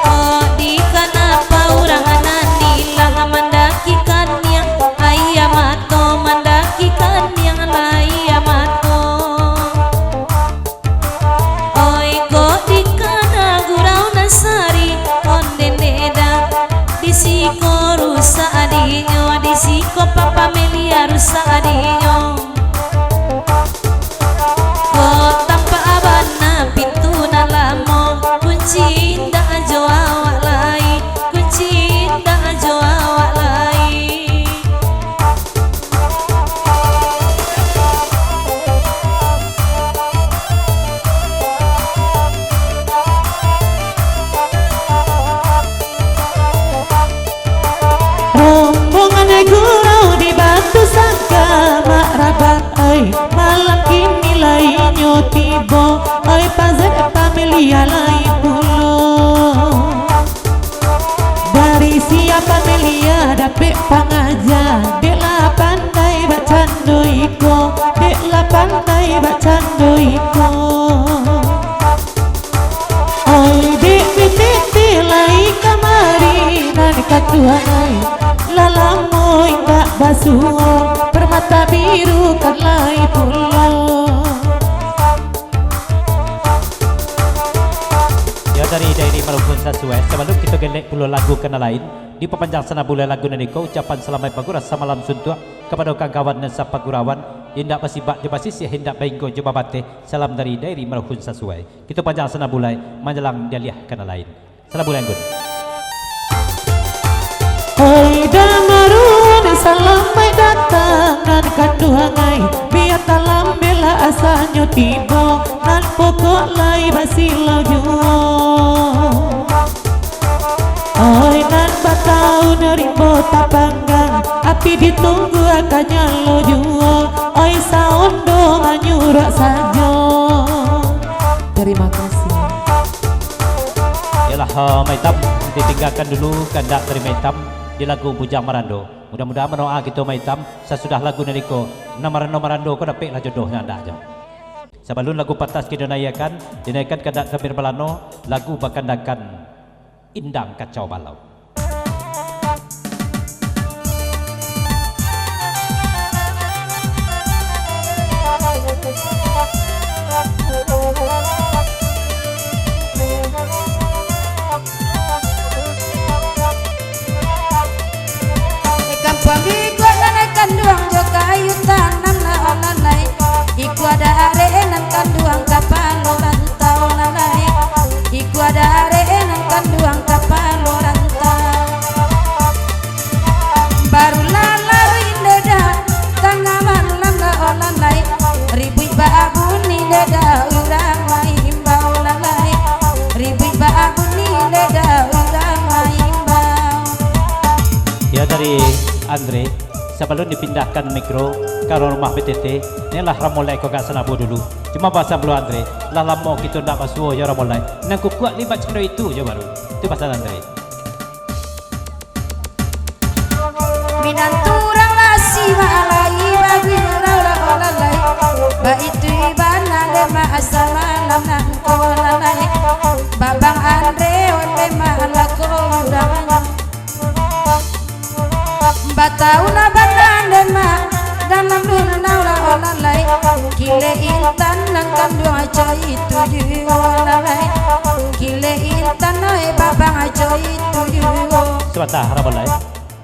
Oh, di kanapa urang nan ilang mandaki kaniang, aia mato sadinyo. Kok tampak bana pintu nan lamo, kunci indak jo awak lai, kunci indak jo awak lai. Rombongan gurau di Batu Sangka, mak raban ai, malam kini lai inyo tibo, ai pazek pamelia lai pulo. Dari sia pamelia dapek pangaja, dek lah pandai bacando iko, dek lah pandai bacando iko. Oi, dek, pitih lai kamari, nan kanduang ai, lah lamo indak basuo, parmato biru kan lai pulo. Yo, dari Dairi Marukun Sasuai, sabalun kito galek pulo lagu ka nan lain, dipapanjang sanabulai lagu nan iko, ucapan salamaik bagurau samalam suntuak kapado kawan-kawan nan sapagurauan, indak basibak jo basisiah, indak bainggo jo babateh, salam dari Dairi Marukun Sasuai. Kito panjang sanabulai, manjalang dialiah ka nan lain. Sanabulai anggun. Oi, Damaruan, salamaik datang nan kanduang ai, bia talambek lah asanyo tibo, nan pokok lai basilau juo. Oi, nan bataun rimbo tapanggang, api ditunggu akan nyalo juo, oi, saondo manyuruak sajo. Tarimo kasih. Yolah, eh, Maitam, ditinggakan dulu kandak dari Maitam di lagu Bujang Marando. Mudah-mudahan manoa kito Maitam, sasudah lagu nan iko, nan marando-marando ko dapeklah jodohnyo andak jo. Sabalun lagu pantas kito naiakan, dinaiakan kandak Samir Balano, lagu bakandakan Indang Kacau Balau. Ikan pamikot nan kanduang jo kayu tanam lah olah lai. Iko ado arek nan kanduang kapalo rantau lah lai. Iko ado arek nan kanduang kapalo rantau. Barulah lalu indak dah, tangah malam lah olah lai. Ribuik bak bunyi indak dah urang maimbau lah lai. Ribuik bak bunyi indak dah urang maimbau. Ya, dari Andre, sabalun dipindahkan mikro ka rumah P T T, ni lah Ramolai ko agak sanabu dulu. Cuma pasan pulo Andre, lah lamo kito ndak basuo jo Ramolai. Nan kukuak libat cando itu jo baru. Itu pasan Andre. Minantu urang lah simak lai, bagurau lah olah lai. Baitu bana dek mak asa malam nangko lah lai. Babang Andre onde mak lako urang. Bataun abah nan demak, dalam lunau lah olah lai. Kilek intan nan kanduang aco itu juo lah lai. Kilek intan oi babang aco itu juo. Sabanta, Ramolai.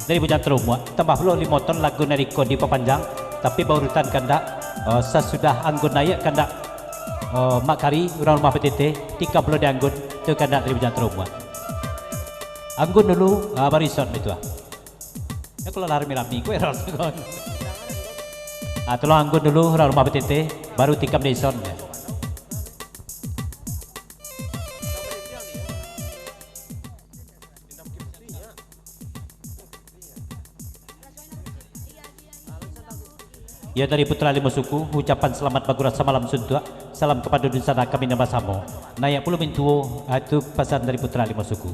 Dari Bujang Tarumuak, tambah pulo limo ton lagu nan iko dipapanjang, tapi baurutan kandak, eh, sasudah anggun naiak kandak, eh, Mak Kari, urang rumah P T T, tikam pulo di anggun, tu kandak dari Bujang Tarumuak. Anggun dulu, ah, baru ison itu, ah. Ya, kalau lah rami-rami, kue ros, kon. Ah, tolong anggun dulu, urang rumah P T T, baru tikam di ison, ya. Ya, dari Putra Limo Suku, ucapan selamat bagurau samalam suntuak. Salam kapado dunsanak kami nan basamo. Naiak pulo mintuo, ah, itu pasan dari Putra Limo Suku.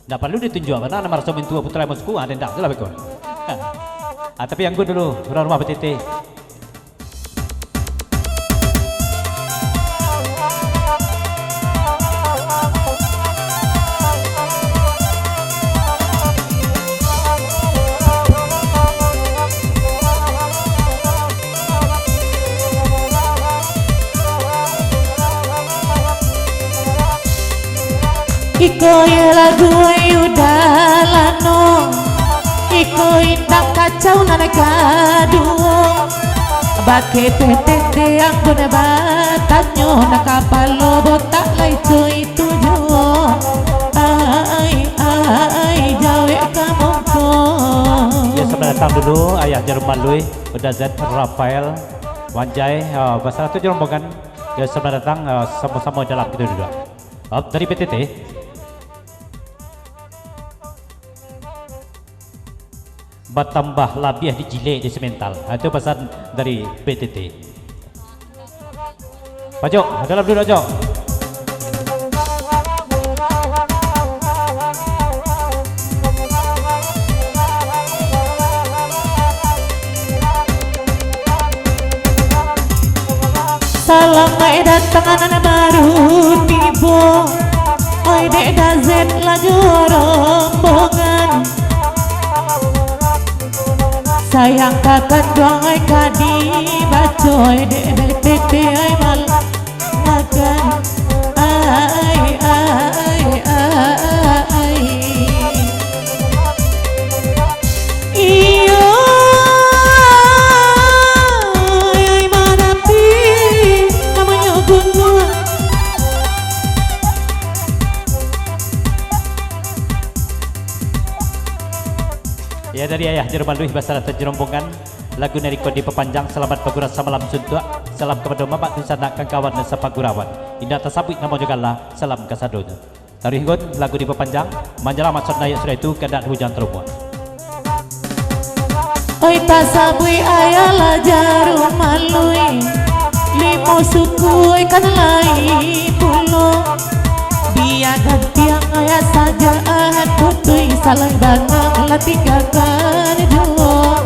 Ndak paralu ditunjuak, bana nan maraso mintuo Putra Limo Suku, ah, ndak, tu lah beko. Ah, tapi anggun dulu, urang rumah P T T. Iko yo lagu Ayu Dalano. Iko indak kacau nan kaduo. Bakeh teteh tiang pun batanyo, nan kapalo botak lai tu itu juo. Ai, ai, jawek ka mongko. Ya, selamat datang dulu Ayah Jarum Maluih, Uda Z, Rafael, Wanjai, ah, basarato jo rombongan. Ya, selamat datang, ah, samo-samo dalam kita dulu. Ah, dari P T T. Batambah labiah dijilek di semental. Ha, itu pasan dari P T T. Pajok, dalam dulu, Jok. Salamaik datang nan baru tibo, oi dek Dazet laju rombongan. Sayang ka kanduang oi ka dibaco, oi dek, dek tete oi mal-, makan. Ai, ai, ai, ai. Iyo, ai, Marapi, namonyo gunuang. Ya, dari Ayah Jarum Maluih basarato jo rombongan, lagu nan iko dipapanjang, Salamat Bagurau Samalam Suntuak, salam kapado mamak dunsanak, kawan-kawan nan sapagurawan. Indak tasabuik namo juo lah, salam kasadonyo. Taruih nggon, lagu dipapanjang, manjalang maso Naiak sudah itu, kandak Bujang Tarumuak. Oi, tasabuik Ayah lah Jarum Maluih, limo suku oi kan lai pulo. Bia gantiang Ayah sajak Ahad Putuih, salai bangang lah tinggakan juo.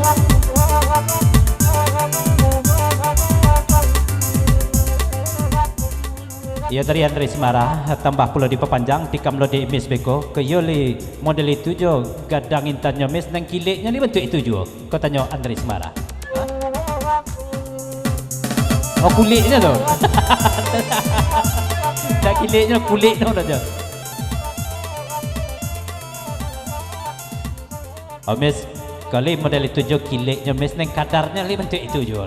Iyo tadi Andre Simara, tambah pulo dipapanjang, tikam lo di Miss beko, ko iyo li model itu jo, gadang intannyo Miss, nan kileknyo li bantuak itu juo, ko tanyo Andre Simara. Oh, kuleknyo tu. Dak kileknyo, kuleknyo tu jo. Oh, Miss, kali model itu jo kileknyo, Miss, neng kadarnyo li bantuak itu juo.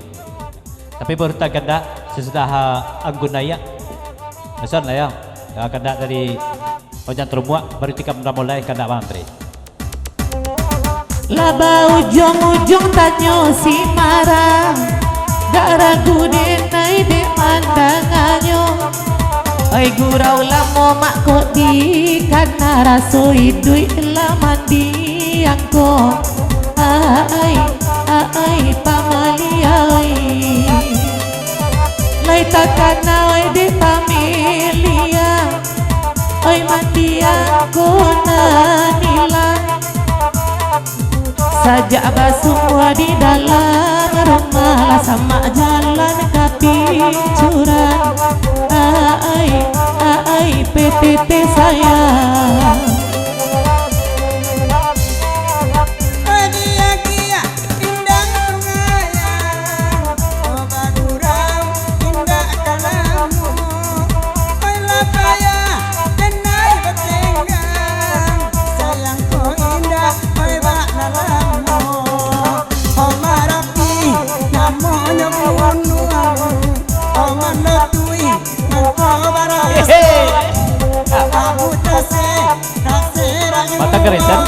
Tapi baru tagandak, sasudah, ah, anggun naiak. Mason lah, yo. Ah, kandak dari Bujang Tarumuak, baru tikam lah mulai kandak Bang Andre. Lah baujuang-ujuang tanyo si Mara, dak ragu den ai dek mandanganyo. Oi gurau lamo mak kok dikana, raso iduik lah mandiang ko. Ai, ai, pamaliah oi. Lai takana oi dek pamiliah. Oi mandiang ko nan ilang. Sajak basungua di dalam rumah, lah samak jalan ka picuran. Ai, ai, P T T sayang. Agiah-giah pindang sungai, oh, bagurau indak ka lamo. Oi lah payah denai batenggang, sayang ko indak, oi bak nan lamo. Oh Marapi namonyo bunuang, oh Mandotui mangko baraso. Hehe. Abu Tasik Batang Karetan.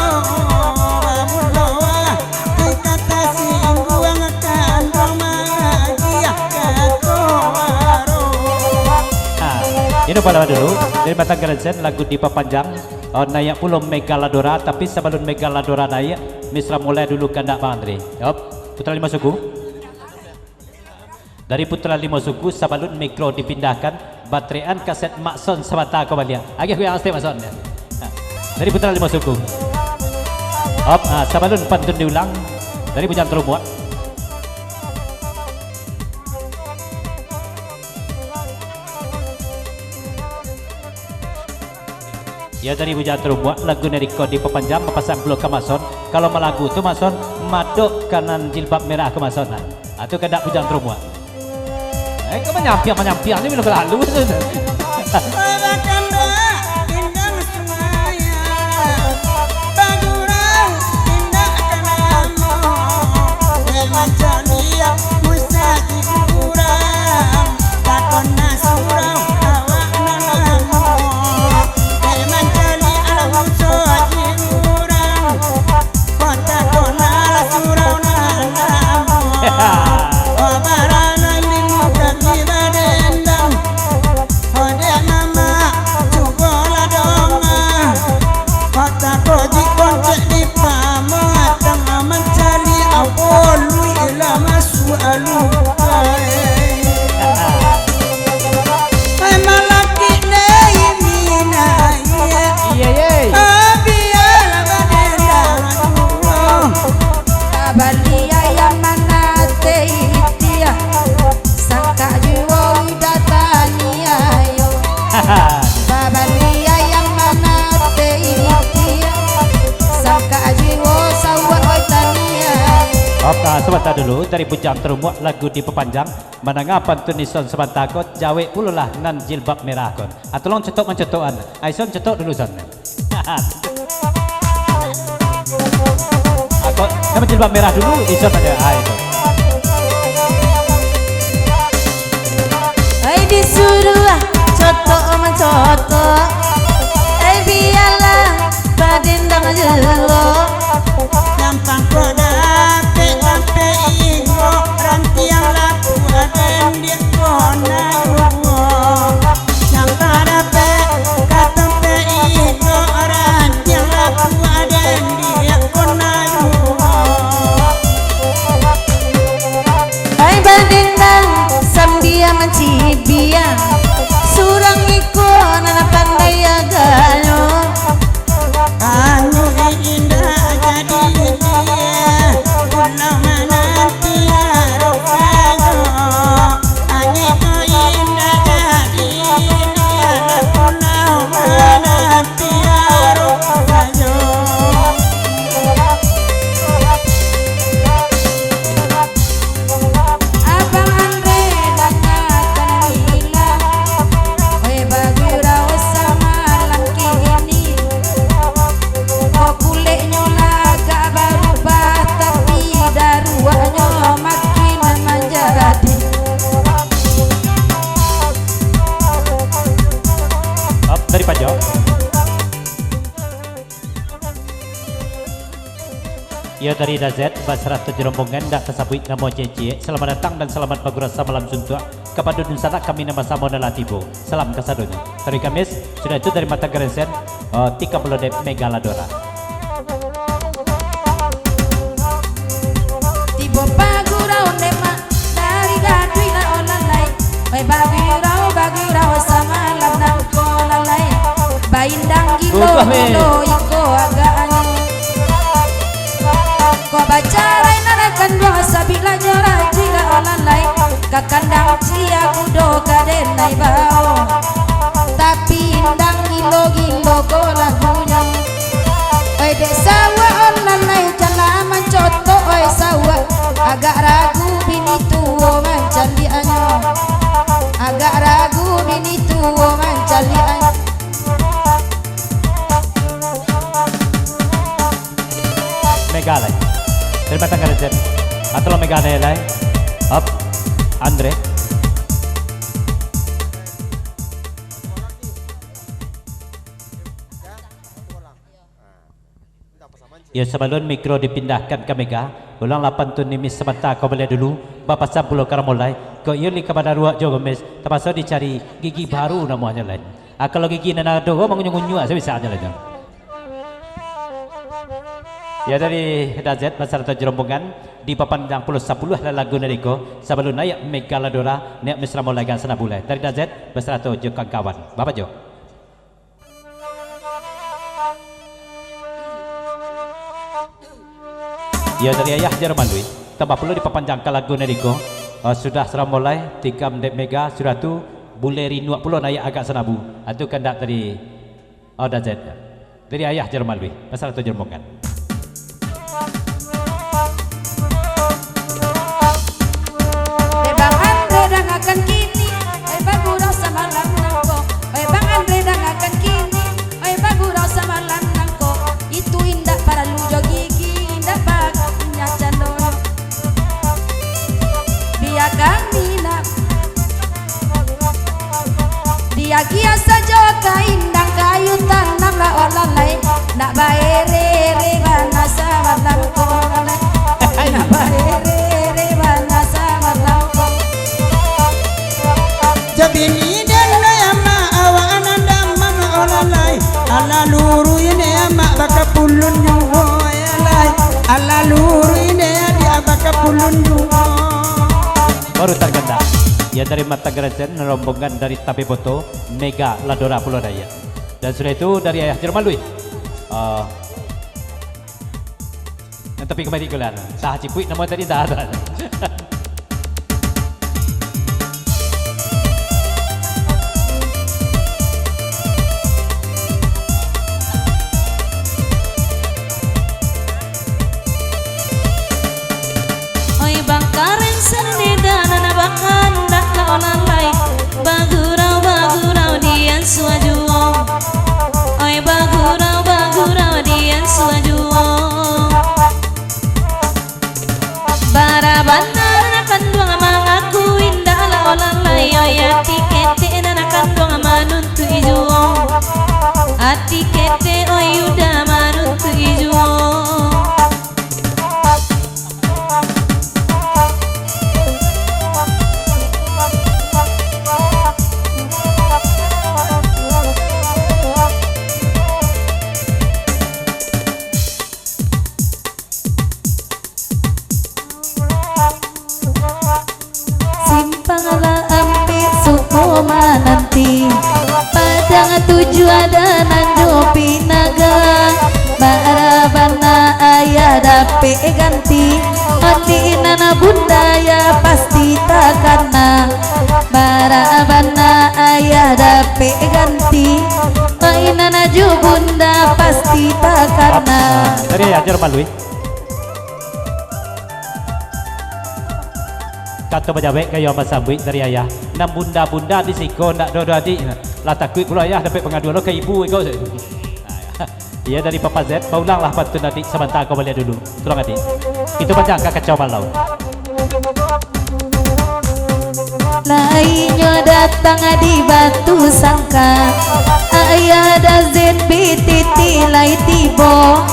Ah, ino palawan dulu dari Batang Karetan, lagu dipapanjang. Oh, naiak pulo Megaladora, tapi sabalun Megaladora naiak, Miss lah mulai dulu kandak Bang Andre. Yop, Putra Limo Suku. Dari Putra Limo Suku, sabalun mikro dipindahkan, batrean kaset Mak Son sabanta ko baliak. Agiah goyang stek Mak Son, yo. Nah, dari Putra Limo Suku. Op, ah, sabalun pantun diulang, dari Bujang Tarumuak. Yo, dari Bujang Tarumuak, lagu nan iko dipapanjang, mapasan pulo ka Mak Son. Kalau malagu tu Mak Son, madok ka nan jilbab merah ko Mak Son, nah. Ah, tu kandak Bujang Tarumuak. Eh, kau manyampiang-manyampiang ni bila balalu tu. Pada kandak pindang sumaya, bagurau indak ka Sabanta dulu, dari Bujang Tarumuak lagu dipapanjang, mandanga pantun ison sabanta ko, jawek pulolah nan jilbab merah ko. Ah, tolong cetok mancetok an. Ah, ison cetok dulu, son. Ah, ko, nan jilbab merah dulu, ison aja. Ah, itu. Ai disuruah cotok mancotok, ai bialah padendang jelo. Gampang ko dapek tampek ingo, rantiang lapuak dendiak ko naruo. Gampang dapek ka tampek ingo, rantiang lapuak dendiak ko naruo. Ai badendang sambia mancibia, surang iko nan pandai agaknyo. Anu indak jadi dia, pulau mananti arokanyo. Angin ko indak jadi dia, pulau mananti arokanyo. Abang Andre dangakan Mila, oi bagurau samalam kini. Kok kuleknyo lah agak barubah, tapi daruaknyo makin manjadi. Up dari Pajo. Iyo, dari Dazet, basarato jo rombongan, ndak tasabuik namo ciek-ciek. Salamat datang dan salamat bagurau samalam suntuak. Kapado dunsanak kami nan basamo nan lah tibo. Salam kasadonyo. Taruih Kamis, sudah itu dari Mata Garesen, eh, tikam pulo dek Mega Ladora. Tibo pagurau ndemak, dari gaduih lah olah lai. Oi bagurau, bagurau samalam nangko lalai. Baindang gilo, Ubah, weh. Gilo iko agaknyo. Ko bacarai nan kanduang, sabik lah jo rajuik lah olah lai. Ka kandang ciek kudo ka denai bao. Tapi indang gilo-gilo ko lagunyo. Oi dek sawak olah lai, jan lah mancotok oi sawak. Agak ragu bini tuo mancaliaknyo. Agak ragu bini tuo mancaliaknyo. Mega lai. Dari Batang Karajan. Atau Mega lai. Up. Andre. Yo, sabalun mikro dipindahkan ka Mega, ulang lapan tu nimis samanta kau baliak dulu, bapasan pulo ka Ramolai, kok iyo li ka badaruak jo gomes, tapaso dicari gigi baru namonyo lai. Ah, kalau gigi nan ado ko mangunyuak-ngunyuak sabisanyo lai nyo. Yo, dari Dazet basarato jo rombongan, dipapanjang pulo sapuluah lah lagu nan iko, sabalun naiak Mega Ladora, naiak Miss Ramolai agak sanabu lai. Dari Dazet basarato jo kawan-kawan. Bapak Jo. Iyo, dari Ayah Jar Malui, tambah pulo dipapanjang ka lagu nan iko. Ah, sudah Ramolai, tikam dek Mega, sudah tu, bulek rinuak pulo naiak agak sanabu. Ah, tu kandak dari, oh, Dazet. Dari Ayah Jar Malui, basarato jo rombongan. Oi Bang Andre dangakan kini, oi bagurau samalam nangko. Oi Bang Andre dangakan kini, oi bagurau samalam nangko. Itu indak paralu jo gigi, indak bagus inyo cando. Biakan minang. Diagiah sajo ka indang kayu tanam lah olah lai. Nak baere-ere bana samalam ko lai. Nak baere-ere bana samalam ko. Jo bini den lai amak, awak nan damam lah olah lai. Alah luruih ne amak baka pulun juo lai. Alah luruih ne adiak baka pulun juo. Baru targandak. Yo, dari Mata Garasen, rombongan dari Tabe Boto, Mega Ladora pulo daya. Dan sudah itu dari Ayah Jerman Lui. Ah, nan tapi kembali kulan. Sah cipuik nama tadi dah. Ati ketek, oi, udah manuntuik juo. Simpang lah ampek suko mananti, Padang Tujuah dan Anjo Pinaga. Bara bana ayah dapek ganti, ati nan bunda ya pasti takana. Bara bana ayah dapek ganti, mainan jo bunda pasti takana. Dari ajar malu, eh. Kato bajawek gayo basambuik dari ayah. Nan bunda-bunda di siko ndak doh-doh adik. Lah takuik pulo ayah dapek pangaduan lo ka ibu iko. Iyo dari Papa Z, baulanglah pantun adik sabanta ko baliak dulu. Tolong adik. Kito panjang ka kacau balau. Lainyo datang di Batu Sangka, ayah dan Z B T T lai tibo.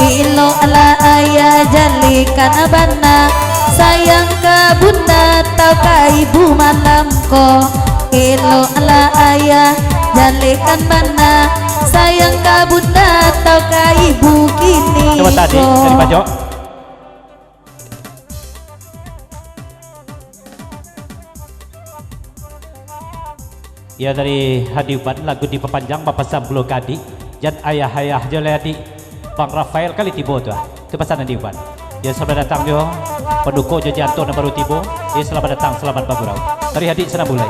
Eloklah ayah jalekan bana, sayang ka bunda tau ka ibu malam ko. Eloklah ayah jalekan bana, sayang ka bunda tau ka ibu kini ko. Cubo tadi dari Bajok. Iyo dari Hadi Uban, lagu dipapanjang bapasan pulo ka adik, jan ayah-ayah jo lai adik. Bang Rafael kali tibo tu ah. Tu pasan Hadi Uban. Iyo, selamat datang jo paduko jo Jianto nan baru tibo. Iyo, selamat datang, selamat bagurau. Dari adik Sanabulai.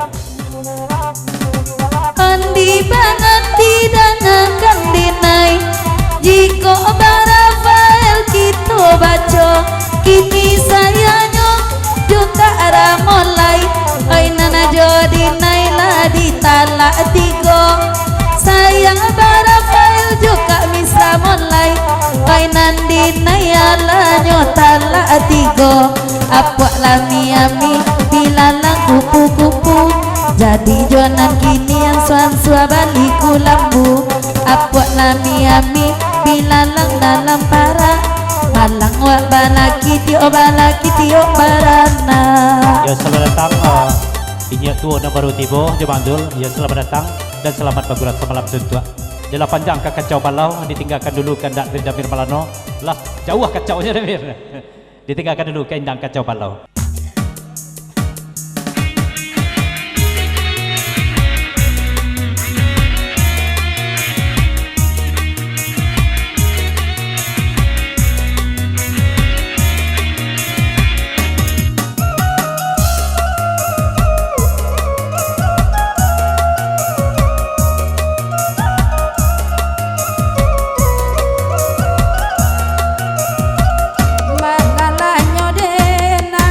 Andi bangan didangakan dinai, jikok Bang Rafael kito baco, kini sayanyo jo Kak Ramon lai. Oi nan jo dinai lah ditalak tigo, sayang Bang Rafael jo Kak Miss Ramon lai. Oi nan dinai alah nyo talak tigo. Apuak lami-ami, bilalang kupu-kupu, jadi jo nan kini ansua-ansua bali kulambu. Apuak lami-ami, bilalang dalam parak, malang wak balaki tiok balaki tiok baranak. Yo, selamat datang, eh, inyiak tuo nan baru tibo, jo Bang Dul. Yo, selamat datang dan selamat bagurau samalam suntuak. Jalan panjang ka kacau balau, ditinggakan dulu kandak dari Damir Malano. Lah, jauah kacaunyo, Damir. Ditinggakan dulu ka indang kacau balau. Manggalanyo dena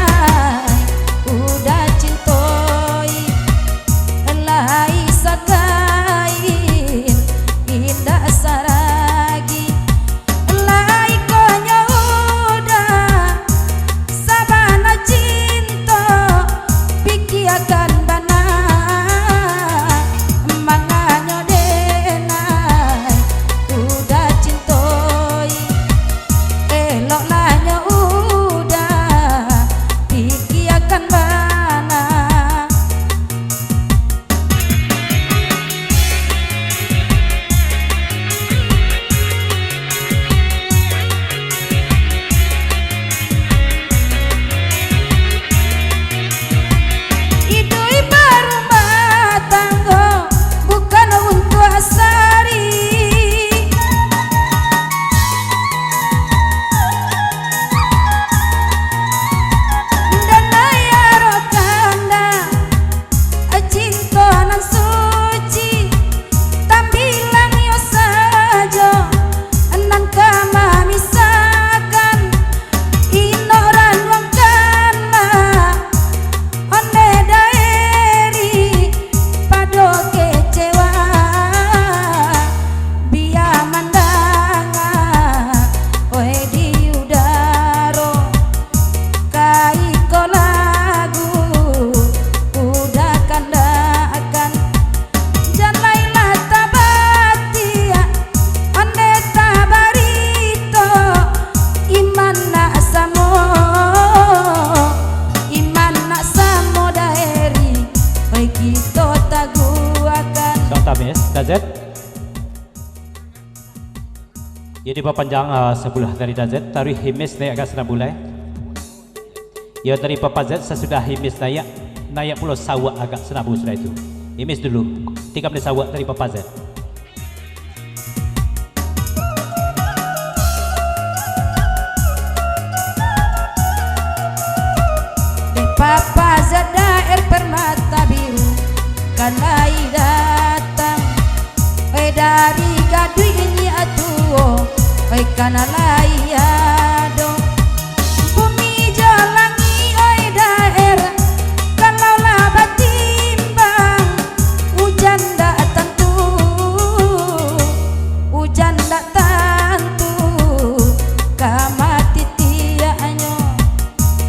Tamis, Dazet. Jadi, bapanjang, ah, sabulah dari Dazet, taruih Himis naiak ka Sanabulai. Iyo, dari Papa Zet sasudah Himis naiak, naiak pulo Sawak agak Sanabu sudah itu. Himis dulu, tikam di Sawak dari Papa Zet. Dek Papa Zet daer permata biru, kan lai datang. Oi, dari gaduik inyiak tuo, oi, kana lai ado. Bumi jo langik, oi, daer, kalau lah batimbang, ujan dak tantu, ujan dak tantu, ka mati tiaknyo.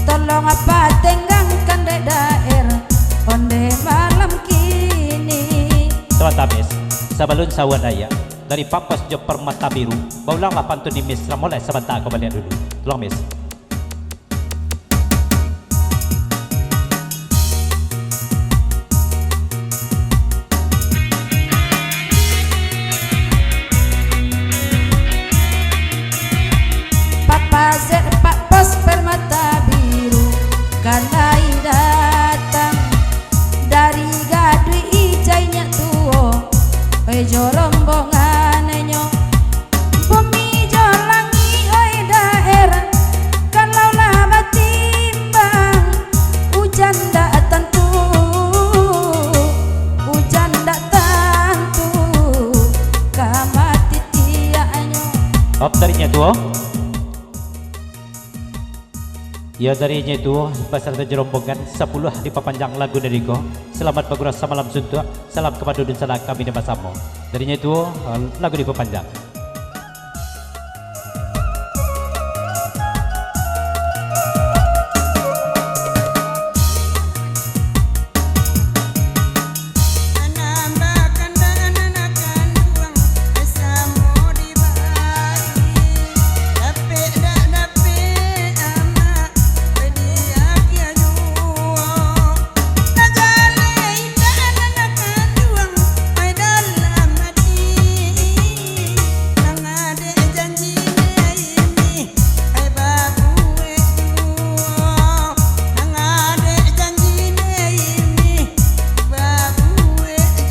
Tolong apa tenggangkan dek daer, onde malam kini. Tuan Tamis, sabalun Sawak naiak, dari Papas jo Permata Biru, baulanglah pantun Himis, ramo lai sabanta ko baliak dulu. Tolong, Mis. Papa Zet, Pak Pos Permata Biru, kan lai datang dari gaduik ijai nyiak tuo, oi, jo rombongannyo. Bumi jo langik, oi, daer, kalau lah batimbang, ujan dak tantu, ujan dak tantu, ka mati tiaknyo. Op, dari nyiak tuo. Iyo, dari nyiak tuo, basarato jo rombongan, sapuluah dipapanjang lagu dari ko. Salamat bagurau samalam suntuak, salam kapado dunsanak kami nan basamo. Dari nyiak tuo, lagu dipapanjang.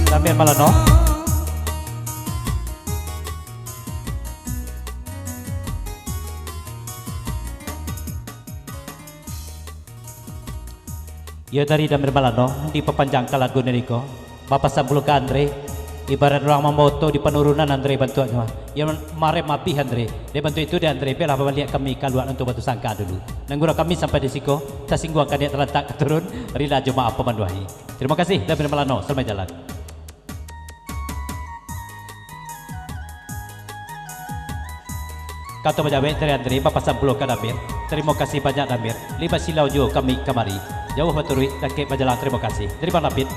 Sambil malano. Iyo, dari Damir Malano, dipapanjang ka lagu nan iko. Bapasan pulo ka Andre, ibarat urang mambawa oto di panurunan Andre bantuaknyo. Iyo, marem abih Andre. Dek bantuak itu dek Andre, bialah babaliak kami ka luak untuak batusangka dulu. Nan gurau kami sampai di siko, tasingguang ka niat talantak ka turun, rila jo maaf pamanuahi. Tarimo kasih, Damir Malano, salamaik jalan. Kato bajawek dari Andre, bapasan pulo ka Damir. Tarimo kasih banyak, Damir. Lai basilau juo kami kamari. Jauah baturuik, dakek bajalan, tarimo kasih. Dari Bang David.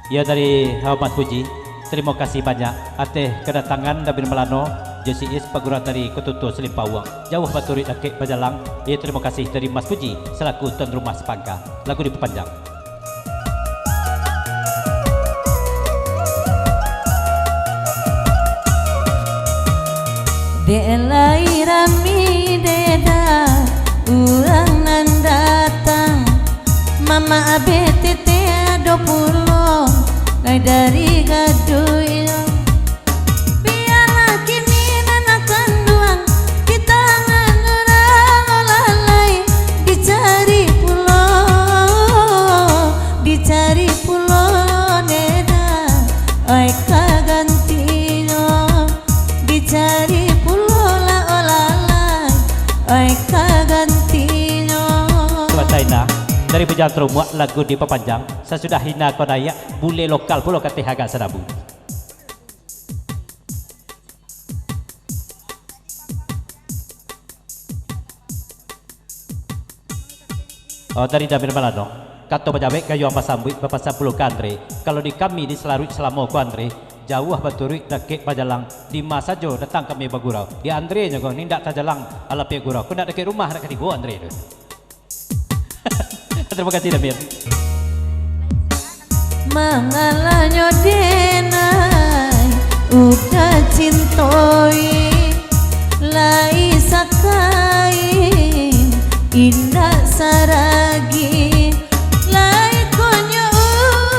Iyo, dari, ha, Mas Puji. Tarimo kasih banyak ateh kadatangan Damir Malano, jo si Is, paguran dari Kotutua Salimpauang. Jauah baturuik, dakek bajalan. Iyo, tarimo kasih dari Mas Puji, salaku tuan rumah sapangka. Lagu dipapanjang. Dek lai rami deda urang nan datang, mamak abih tete ado pulo, lai dari gaduik. Bialah kini nan kanduang, di tangan urang lalai, dicari pulo, dicari pulo neda, ai ka gantinyo, dicari pulo lah lalai, ai ka gantinyo. Sabantai nah, dari Bujang Tarumuak lagu dipapanjang, sasudah hina ko naiak, bule lokal pulo ka teh agak sadabu. Oh, dari Damir Malano. Kato bajawek gayuang basambuik, bapasan pulo ka Andre. Kalau di kami di Salaruik salamo ko Andre, jauah baturuik dakek bajalang, dima sajo datang kami bagurau. Di Andre nyo ko, nindak tajalang alapiak gurau. Ko ndak dakek rumah, ndak ka tibo Andre tu. Tarimo kasih, Damir. Mangalahnyo denai udah cintoi, lai sakain indak saragi, lai konyo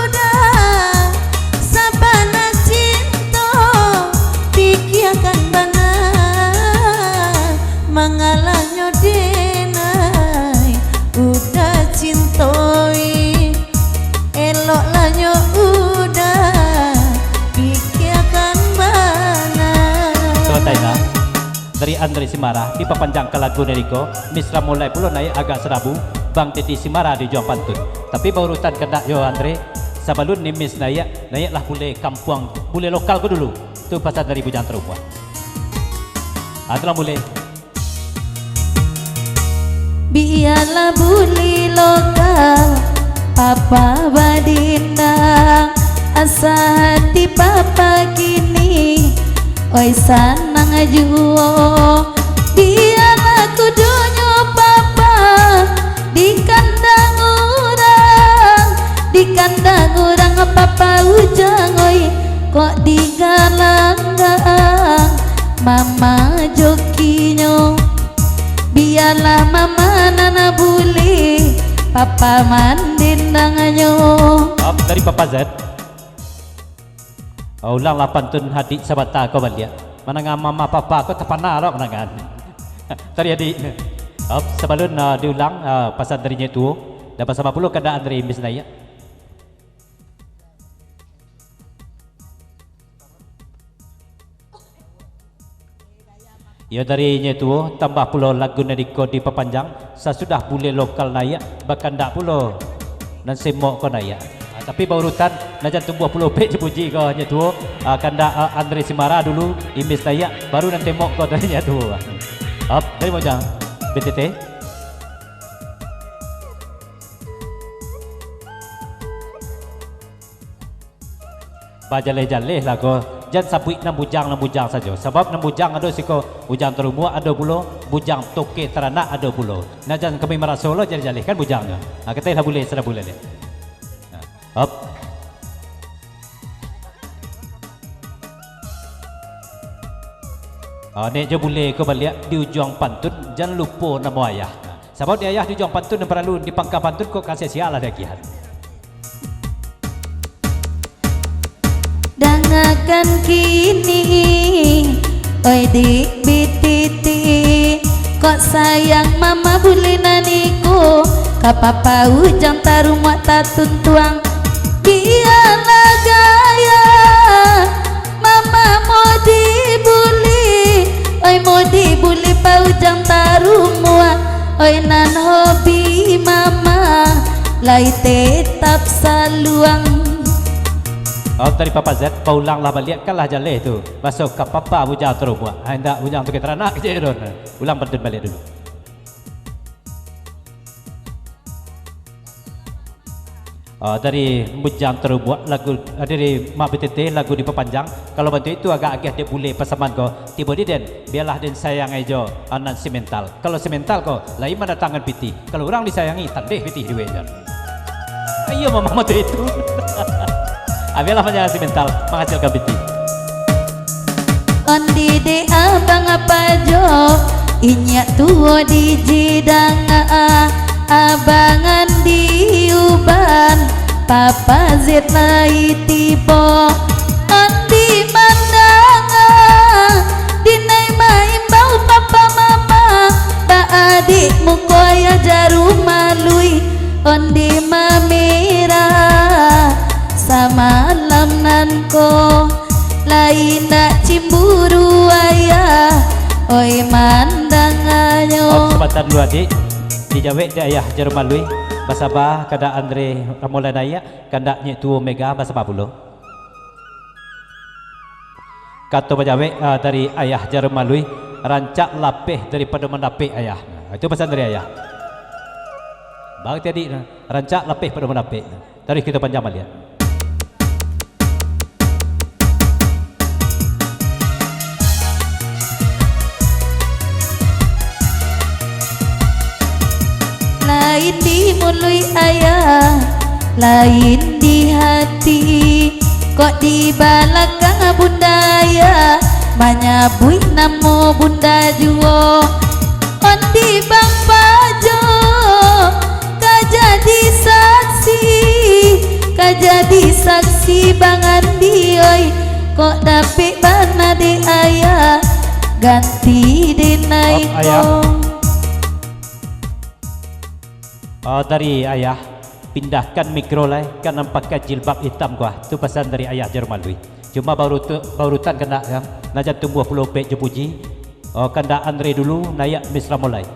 udah sabana cinto, pikiakan bana. Mangalahnyo denai udah cintoi, eloklah nyo udah pikiakan bana. Sotai nah, dari Andre Simara, dipapanjang ka lagu niko, Miss Ramulai pulo naiak agak sarabu, Bang Dedi Simara di ujuang pantun. Tapi baurutan kandak jo Andre, sabalun ni Miss naiak, naiaklah bule kampuang, bule lokal ko dulu. Tu pasan dari Bujang Tarumbuak. Ah, tu lah bule. Bialah buli lokal, papa badindang, asa hati papa kini, oi, sanang juo. Bialah kudunyo papa di kandang urang, di kandang urang papa ujang, oi, kok di galanggang mama jokinyo. Bialah mama nan buli, papa mandindangnyo. Op, dari Papa Z. Oh, ulanglah pantun adik sabanta ko baliak. Mandanga mama papa ko tapana lo mandanga. Tadi adik. Op, sabalun, ah, diulang, ah, pasan dari nyo tuo. Dan basamo pulo kandak Andre Miss naiak. Iyo, dari nyo tuo, tambah pulo lagu nan iko dipapanjang, sasudah bule lokal naiak, bakandak pulo nan semok ko naiak. Ah, tapi baurutan, nan jan tumbuah pulo pek dipuji ko nyo tuo, ah, kandak, ah, Andre Simara dulu, Miss naiak, baru nan temok ko dari nyo tuo. Op, dari Mojang, B T T. Bajaleh-jaleh lah ko, jan sabuik nan bujang, nan bujang sajo. Sabab nan bujang ado siko, Bujang Tarumbuak ado pulo, Bujang Toke Taranak ado pulo. Nah, jan kami maraso lo jaleh-jaleh kan bujangnyo. Nah, katai lah bule, sudah bule liak. Nah, hop. Ah, nek jo bule ko baliak di ujuang pantun, jan lupo namo ayah. Sabab di ayah di ujuang pantun nan paralu di pangka pantun ko ka sia-sia lah diagiahan. Dangakan kini, oi dik bititi, kok sayang mama buli nan iko, ka papa Ujang Tarumbuak tatuntuang. Bialah gaya, mama mau dibuli, oi mau dibuli pa Ujang Tarumbuak, oi nan hobi mama lai tetap saluang. Oh, tadi Papa Zat, baulanglah baliak, kan lah jaleh tu. Baso ka papa Ujang Tarumbuak. Hai, indak, Ujang tu ka taranak je, Don. Ulang pantun baliak dulu. Ah, dari Bujang Tarumbuak lagu, ah, dari Mak B T T lagu dipapanjang. Kalau bantuak itu agak agiah dek bule pasaman ko. Tibo di den, bialah den sayangai jo, ah, nan si mental. Kalau si mental ko, lai mandatangan pitih. Kalau urang disayangi, tandeh pitih duitnyo. Iyo, mama tu itu. Ah, bialah panjang si mental manghasilkan pitih. Ondi dek abang apa jo, inyak tuo di jidang, ah, abang Andi uban, Papa Zet lai tibo. Ondi mandanga, dinai maimbau papa mama, baadik muko ayah jarum alui. Ondi mamerah samalam nan ko, lai indak cimburu ayah, oi mandanganyo. Om, sabanta dulu, adik. Dijawek dek ayah jarum alui. Basaba, kandak Andre Ramulai naiak, kandak nyek tuo Mega, basaba pulo. Kato bajawek, ah, dari ayah jarum alui, rancak lapeh daripado mandapek ayah. Nah, itu pasan dari ayah. Bang tadi, nah, rancak lapeh pado mandapek. Taruih kito panjang baliak. Lain di muluik ayah, Lain di hati, kok di balakang Bunda Ayah manyabuik namo Bunda juo. Ondi Bang Pajo ka jadi saksi, ka jadi saksi Bang Andi, oi. Kok dapek bana dek Ayah, ganti dek Nai Op, Ayah. Ko. Oh, dari Ayah, pindahkan mikro lai, ka nan pakai jilbab itam ko ah. Tu pasan dari Ayah Jarum Alui. Cuma baurutu-, baurutan kandak, ya. Nan jan tumbuah pulo pek jo puji. Oh, kandak Andre dulu, naiak Miss Ramolai.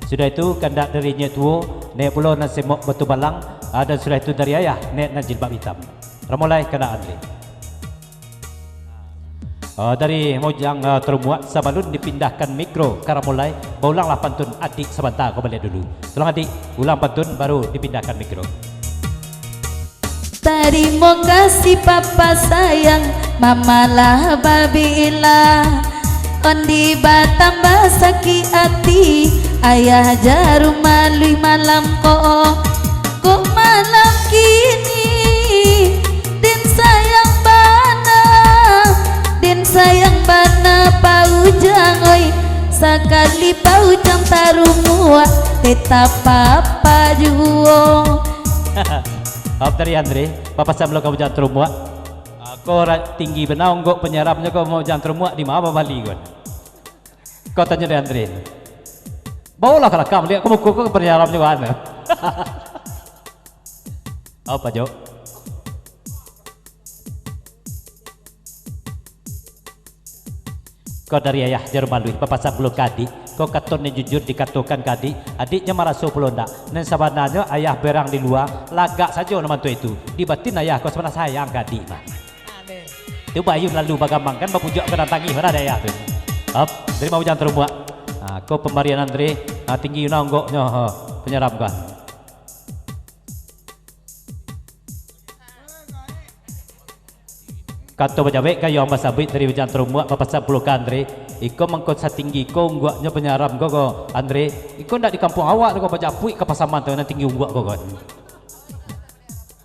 Sudah itu, kandak dari Nyiak Tuo, naiak pulo nan semok batu balang, ah, dan sudah itu dari Ayah, naiak nan jilbab itam. Ramolai kandak Andre. Ah, dari Mojang, ah, Tarumuak, sabalun dipindahkan mikro ka Ramolai, baulanglah pantun adik sabanta, ko baliak dulu. Tolong adik, ulang pantun, baru dipindahkan mikro. Tarimo kasih papa sayang, mama lah babila. Ondi batambah sakik ati, Ayah Jarum Alui malam ko. Kok malam kini, den sayang bana, den sayang bana Paujang, oi. Sakali Paujang Tarumuak, tetap papa juo. Maaf tadi Andre, papasan pulo ka Paujang Tarumuak. Ah, ko ra-, tinggi bana onggok panyaramnyo ko, Paujang Tarumuak di ma babali ko? Ko tanyo dek Andre. Baolah ka lakang, liek ka muko ko panyaramnyo bana. Apo, Jo? Ko dari Ayah Jarum Alui, papasan pulo ka adik. Ko kato nan jujur dikatokan ka adik, adiknyo maraso pulo ndak. Nan sabananyo Ayah berang di lua, lagak sajo nan mantuak itu. Di batin Ayah ko sabana sayang ka adik mah. Amin. Tu bayun lalu bagamang kan, bapujuak ka nan tangih, mana dek Ayah tu. Op, tarimo Paujang Tarumuak. Ha, ko pambarian Andre, ha, tinggi bana onggoknyo, ha, panyaram ko. Kato bajawek ka yang basabuik dari Paujang Tarumuak, papasan pulo ka Andre. Iko mangko satinggi ko ungguaknyo panyaram ko, ko Andre. Iko ndak di kampuang awak tu ko, bajapuik ka Pasaman tu nan tinggi ungguak ko, ko.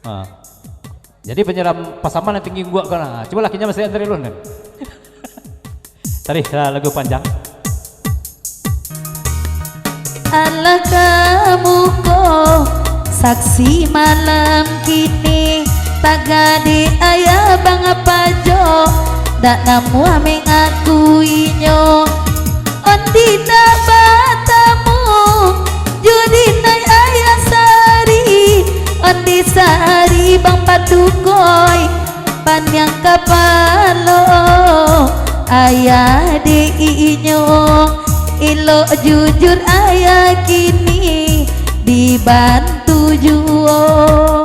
Ha. Jadi panyaram Pasaman nan tinggi ungguak ko, nah. Cubolah kinya masih Andre lun kan. Tadi, ah, lagu panjang. Alah kamu ko, saksi malam kini, tagak dek Ayah Bang Pajo, dak namuah mangakuinyo. Ondi dak batamu, jo dinai Ayah sari, ondi sari Bang Patukoi. Paniang kapalo, Ayah dek inyo, elok jujur Ayah kini dibantu juo.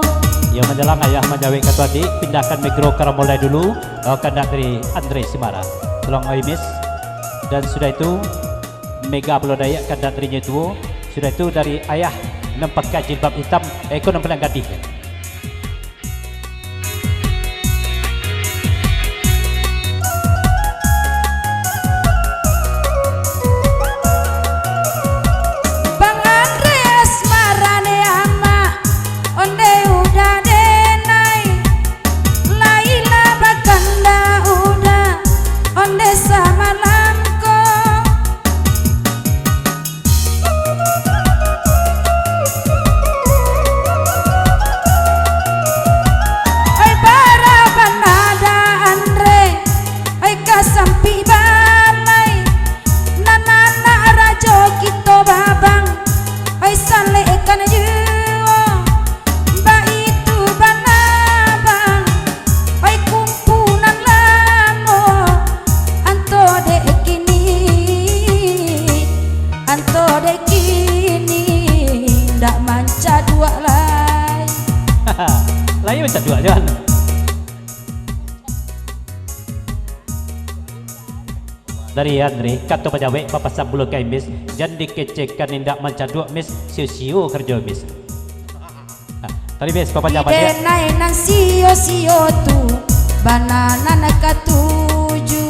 Yo, manjalang Ayah manjawek kato adik, pindahkan mikro ka Ramolai dulu, eh, kandak dari Andre Simara. Tolong, oi, Miss. Dan sudah itu, Mega pulo daiak kandak dari nyo tuo. Sudah itu dari Ayah nan pakai jilbab itam, eh, ko nan paliang gadih. Bang Andre Asmara ne amak, onde udah denai, lai lah bakandak udah, onde samalam ko. Oi, bara bana da Andre, oi, ka sampik balai, nan anak rajo kito babang, oi, salekkan juo. Baitu bana, Bang, oi, kumpu nan lamo, anto dek kini, anto dek kini, ndak mancaduak lai. Lai mancaduak, Jan. Dari Andre, kato bajawek, papasan pulo ka Miss, jan dikecekan indak mancaduak, Miss, sio-sio karajo, Miss. Nah, tadi, Miss, papasan baliak. Denai nan sio-sio tu, bana nan katuju,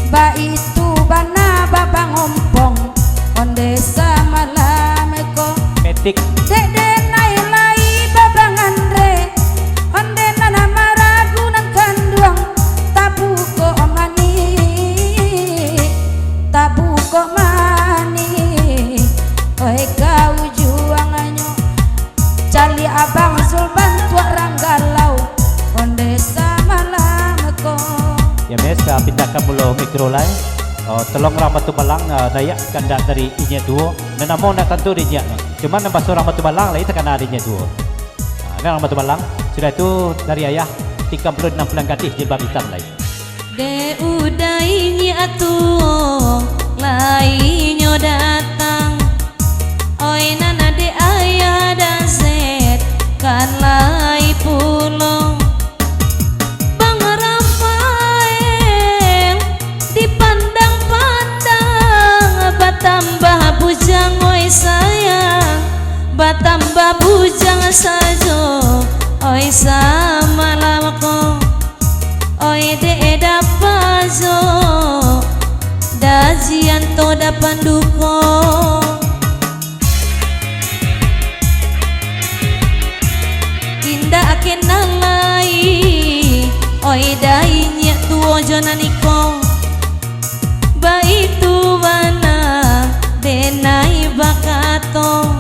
baitu bana babang ompong, onde samalam ko. Metik. Dek denai lai babang Andre. Lai, oh, tolong urang Batu Balang, ah, daiak kandak dari inyiak tuo. Nan namo ndak tantu di inyiak tu. Cuman nan baso urang Batu Balang lai takana di inyiak tuo. Ah, nan urang Batu Balang. Sudah itu dari ayah, tigo puluah anam bulan gadih jilbab itam lai. Dek udah inyiak tuo, lai inyo datang. Oi nan dek ayah Dazet, kan lai pulo. Bang Rafael, dipandang-pandang, batambah bujang, oi sayang, batambah bujang sajo, oi samalam ko. Oi dek dapa jo, dajian to dapan duko. Indak kenal lai, oi dai inyiak tuo jo nan iko. Baitu bana denai bakato,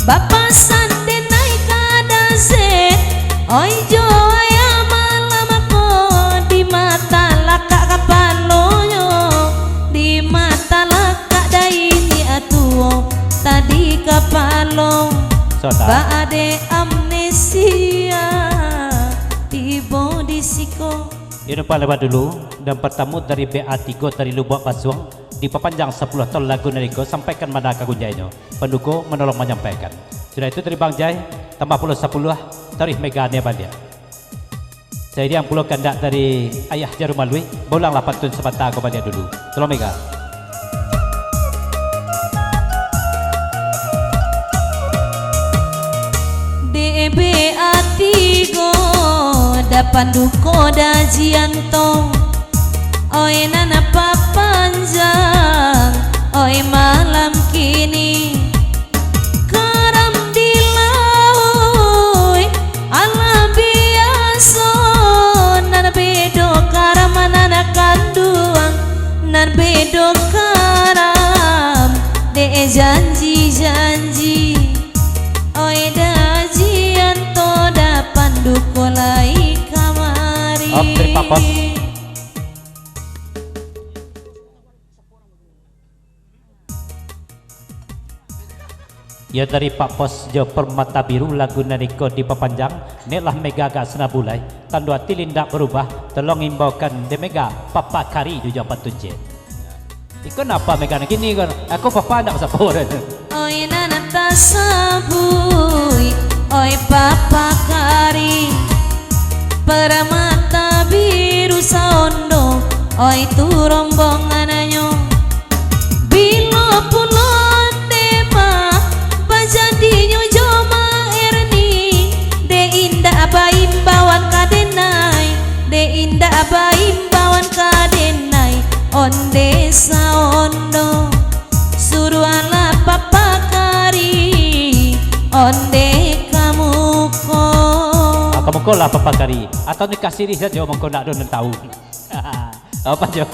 bapasan denai ka Dazet, oi jo ayah malam ko, di mata lakak kapalonyo, di mata lakak dai inyiak tuo, tadi kapalo. Soda. Baa dek amnesia tibo di siko. Iyo, nampak lewat dulu, dan pertamu dari B A tigo dari Lubuak Basuang, dipapanjang sapuluah taun lagu nan iko, sampaikan mada ka gunjainyo. Panduko manolong manyampaikan. Sudah itu dari Bang Jai, tambah pulo sapuluah, taruih mega nian baliak. Sairiang pulo kandak dari Ayah Jarum Aluih, baulanglah pantun sabanta ko baliak dulu. Tolong mega. Dek B A tigo, dapan duko dajian to. Oi nan papanjang, oi malam kini. Karam di lauik, alah biaso, nan bedo karam nan kanduang, nan bedo karam dek janji-janji. Oi dajian to dapan duko lai kamari. Oke, Pak Bos. Yo, dari Pak Pos jo Permata Biru, lagu nan iko dipapanjang, nek lah mega agak sanabulai, tando ati indak barubah, tolong imbaukan dek mega, Papa Kari jo Juang Pantun Jet. Iko napa mega nan kini ko? Aku papa ndak basapo doh. Oi nan tasabuik, oi Papa Kari, Permata Biru Saondo, oi tu rombongannyo. Bilo pulo onde mah bajadinyo jo Mak Erni, dek indak baimbauan ka denai, dek indak baimbauan ka denai, onde Saondo. Suruahlah Papa Kari, onde ka muko. Ah, ka muko lah Papa Kari. Atau nikah siri sajo, mangko ndak ado nan tahu. Apa jo?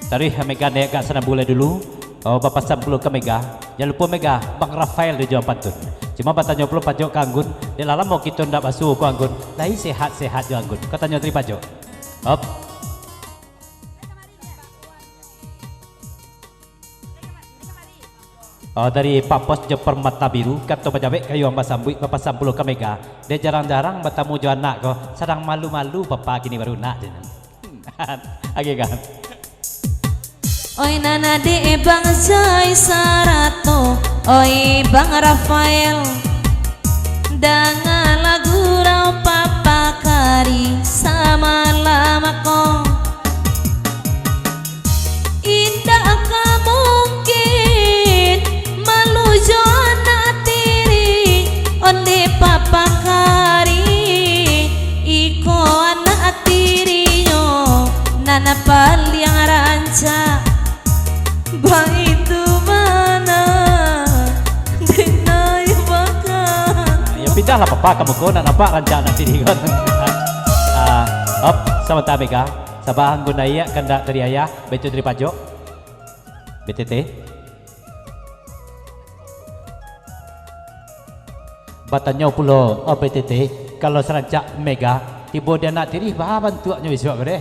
Taruih mega naiak ka sanabulai dulu. Oh, bapasan pulo ka mega. Jan lupo mega, Bang Rafael di Juang Pantun. Cuma batanyo pulo pajok ka Anggun, dek lah lamo kito ndak basuo ko Anggun. Lai sehat-sehat jo Anggun. Ko tanyo tadi pajok. Op. Oh, dari Pak Pos jo Permata Biru, kato bajawek kayo ambo sambuik, bapasan pulo ka mega. Dek jarang-jarang batamu jo anak ko, sadang malu-malu papa kini baru nak, jan. Oke, kan? Oi nan dek Bang Zai sarato, oi Bang Rafael. Dangalah gurau Papa Kari samalam ko. Indak ka mungkin malu jo anak tiri, onde Papa Kari. Iko anak tirinyo nan paliang rancak. Baitu bana, dek naiak baka. Nah, yo pindahlah papa ka muko, nak nampak rancak nan tiri ko. Ah, op, samanta mega. Saba Anggun naiak kandak dari ayah, baitu dari pajok. B T T. Batanyo pulo, oh, P T T, kalau sarancak Mega tibo di anak tiri, baa bantuaknyo bisuak ko deh?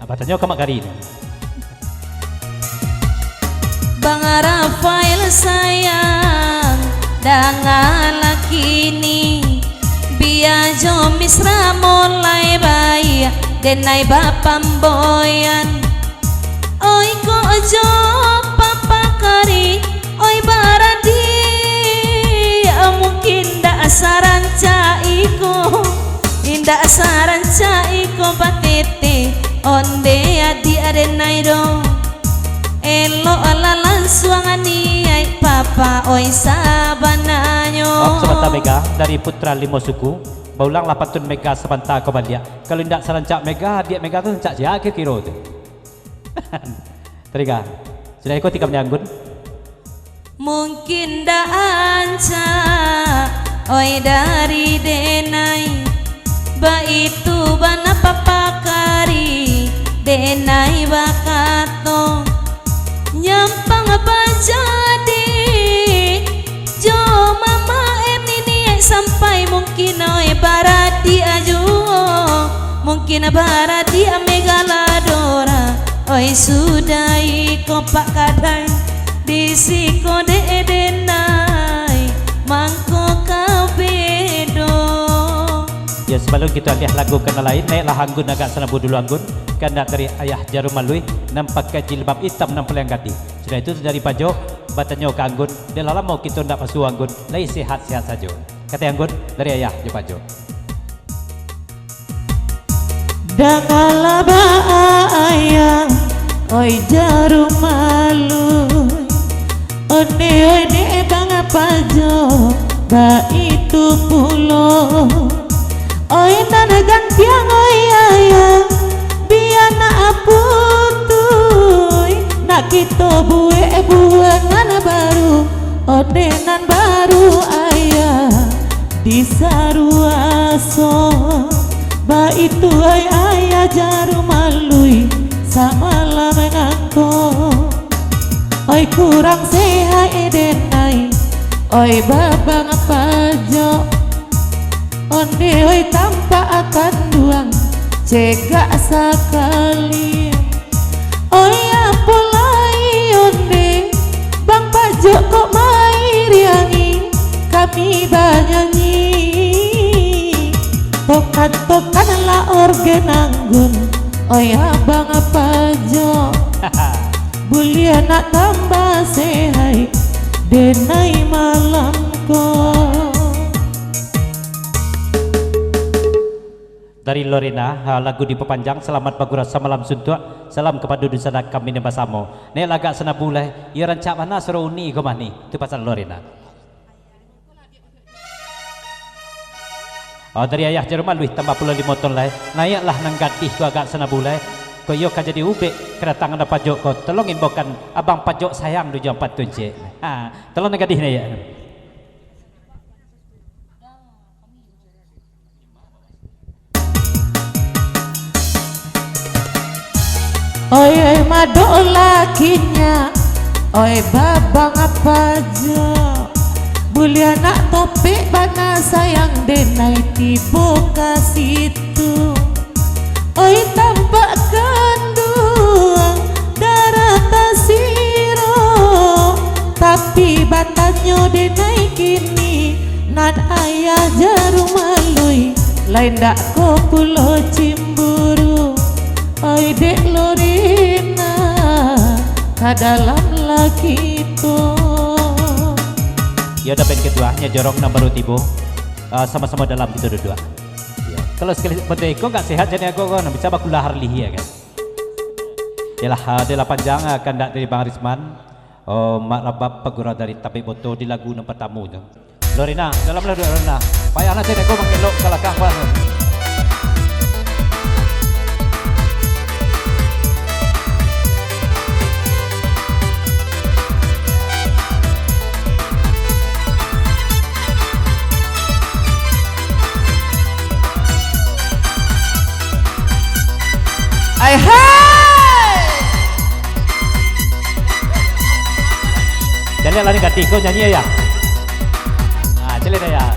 Batanyo ka Mak Kari tu. Bang Rafael sayang, dangalah kini, bia jo Misra mulai baiak, denai bapamboyan. Oi kok jo Papa Kari, oi baradiak, mungkin ndak sarancak iko, indak sarancak iko batete, onde adiak denai do. Eloklah lansuang niaik Papa, oi sabananyo. Maaf sabanta Mega dari Putra Limo Suku, baulanglah pantun Mega sabanta ko baliak. Kalau indak sarancak Mega, adiak Mega tu rancak sia kiro-kiro tu. Tariga. Sudah iko tikam di Anggun. Mungkin ndak rancak, oi dari denai. Baitu bana Papa Kari, denai bakato. Nyampang bajadi jo mama em niniak sampai mungkin oi baradiak juo, mungkin baradiak Mega Ladora, oi sudahi ko Pak Kadai, di siko dek denai, mangko ka bedo. Yo, sabalun kito aliah lagu ka nan lain, naiaklah Anggun agak sanabu dulu Anggun, kandak dari Ayah Jarum Maluih, nan pakai jilbab itam nan paliang gadih. Sudah itu dari Pajok, batanyo ka Anggun, dek lah lamo kito ndak basuo Anggun, lai sehat-sehat sajo. Kato Anggun, dari Ayah jo Pajok. Dangalah baa Ayah, oi Jarum Maluih, onde oi dek Bang Pajok, baitu pulo. Oi nan gantiang oi Ayah, bia nak putuih, nak kito buek buah nan baru, onde nan baru Ayah disaruaso. Baitu oi Ayah Jarum Maluih, samalam ngangko. Oi kurang sehat denai, oi Babang Pajok. Onde oi tampak kanduang, cegak sakali. Oi apo lai onde, Bang Pajok kok mairiangi kami banyanyi. Tokan-tokanlah orgen Anggun, oi Abang Pajok. Buliah nak tambah sehat, denai malam ko. Dari Lorena, ha, lagu dipapanjang, Selamat Bagurau Samalam Suntuak, salam kapado dunsanak kami nan basamo. Naiaklah agak sanabu lai, iyo rancak bana suaro uni ko mah ni, tu pasan Lorena. Oh, dari Ayah Jarum Maluih tambah pulo limo ton lai. Naiaklah nan gadih ko agak sanabu lai. Ko iyo ka jadi ubek kadatangan Abang Pajok ko. Tolong imbokan Abang Pajok sayang dujuang pantun ciek. Ha, tolong nan gadih naiak. Oi, oi, madok lakinyo, oi, Babang Pajok. Buliah nak topik bana sayang denai tibo ka situ. Oi, tampak kanduang darah tasiro, tapi batanyo denai kini, nan Ayah Jarum Maluih, lai ndak ko pulo cimburu. Oi, dek Lorena, ka dalam lah kito. Iyo dah, Ben Ketua, nyo jorong nan baru tibo. Ah, samo-samo dalam kito duduak. Iyo. Kalau sakali pado iko ndak sehat jadi ago ko, ndak bisa bakulah Harley, iyo kan? Iyolah, ah, dek lah panjang, ah, kandak dari Bang Risman. Oh, Mak Rabab Pagurau dari Tabek Boto di lagu nan patamu tu. Lorena, dalam lah duduak Lorena. Payahlah cek ko mangkelok ka lakang, Bang. Ai hai! Caliak lah ni gadih ko nyanyi, Ayah. Ah, caliak, Ayah.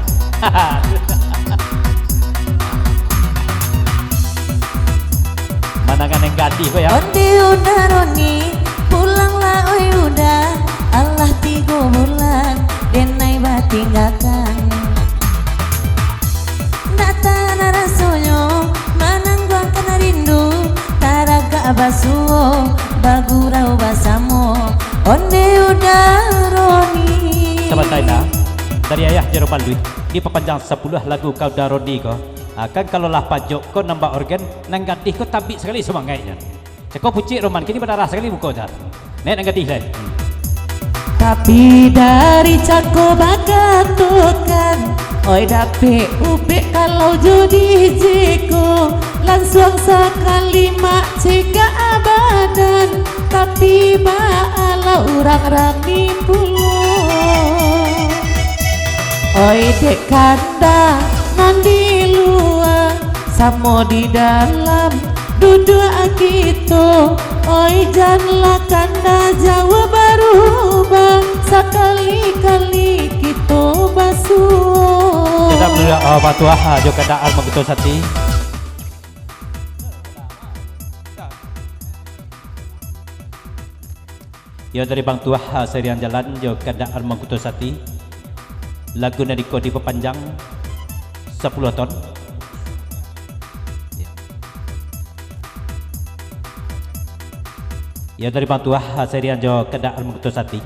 Manangan nan gadih ko, yo. Onde Uda Roni, pulanglah oi Uda, alah tigo bulan, denai batinggakan. Ndak tahan rasonyo, manangguangkan rindu, taragak basuo, bagurau basamo, onde Uda Roni. Sabantai, Nda. Dari ayah Jero Paluih, dipapanjang sapuluah lagu ka Uda Roni ko. Ah, kan kalau lah pajok ko nambah organ, nan gadih ko tabik sakali sumangaiknyo. Cako pucik Roman, kini badarah sakali muko, Jar. Naiak nan gadih lai. Tapi dari cako bakatokan, oi dapek ubek kalau jo D J ko, lansuang sakali mak cegak badan, tapi baalah urang rami pulo. Oi dek kanda nan di lua, samo di dalam duduak kito, oi janlah kanda jauah barubah, sakali-kali kito basuo. Sudah menurut, uh, Bang Tuah, uh, jo kanda Arman Kuto Sati. Yo, dari Bang Tuah, ha, Sariang Jalan, jo kanda Arman Kuto Sati. Lagu nan iko dipapanjang sapuluah ton. Yo, dari Bang Tuah, ha, Sariang jo kanda Arman Kuto Sati.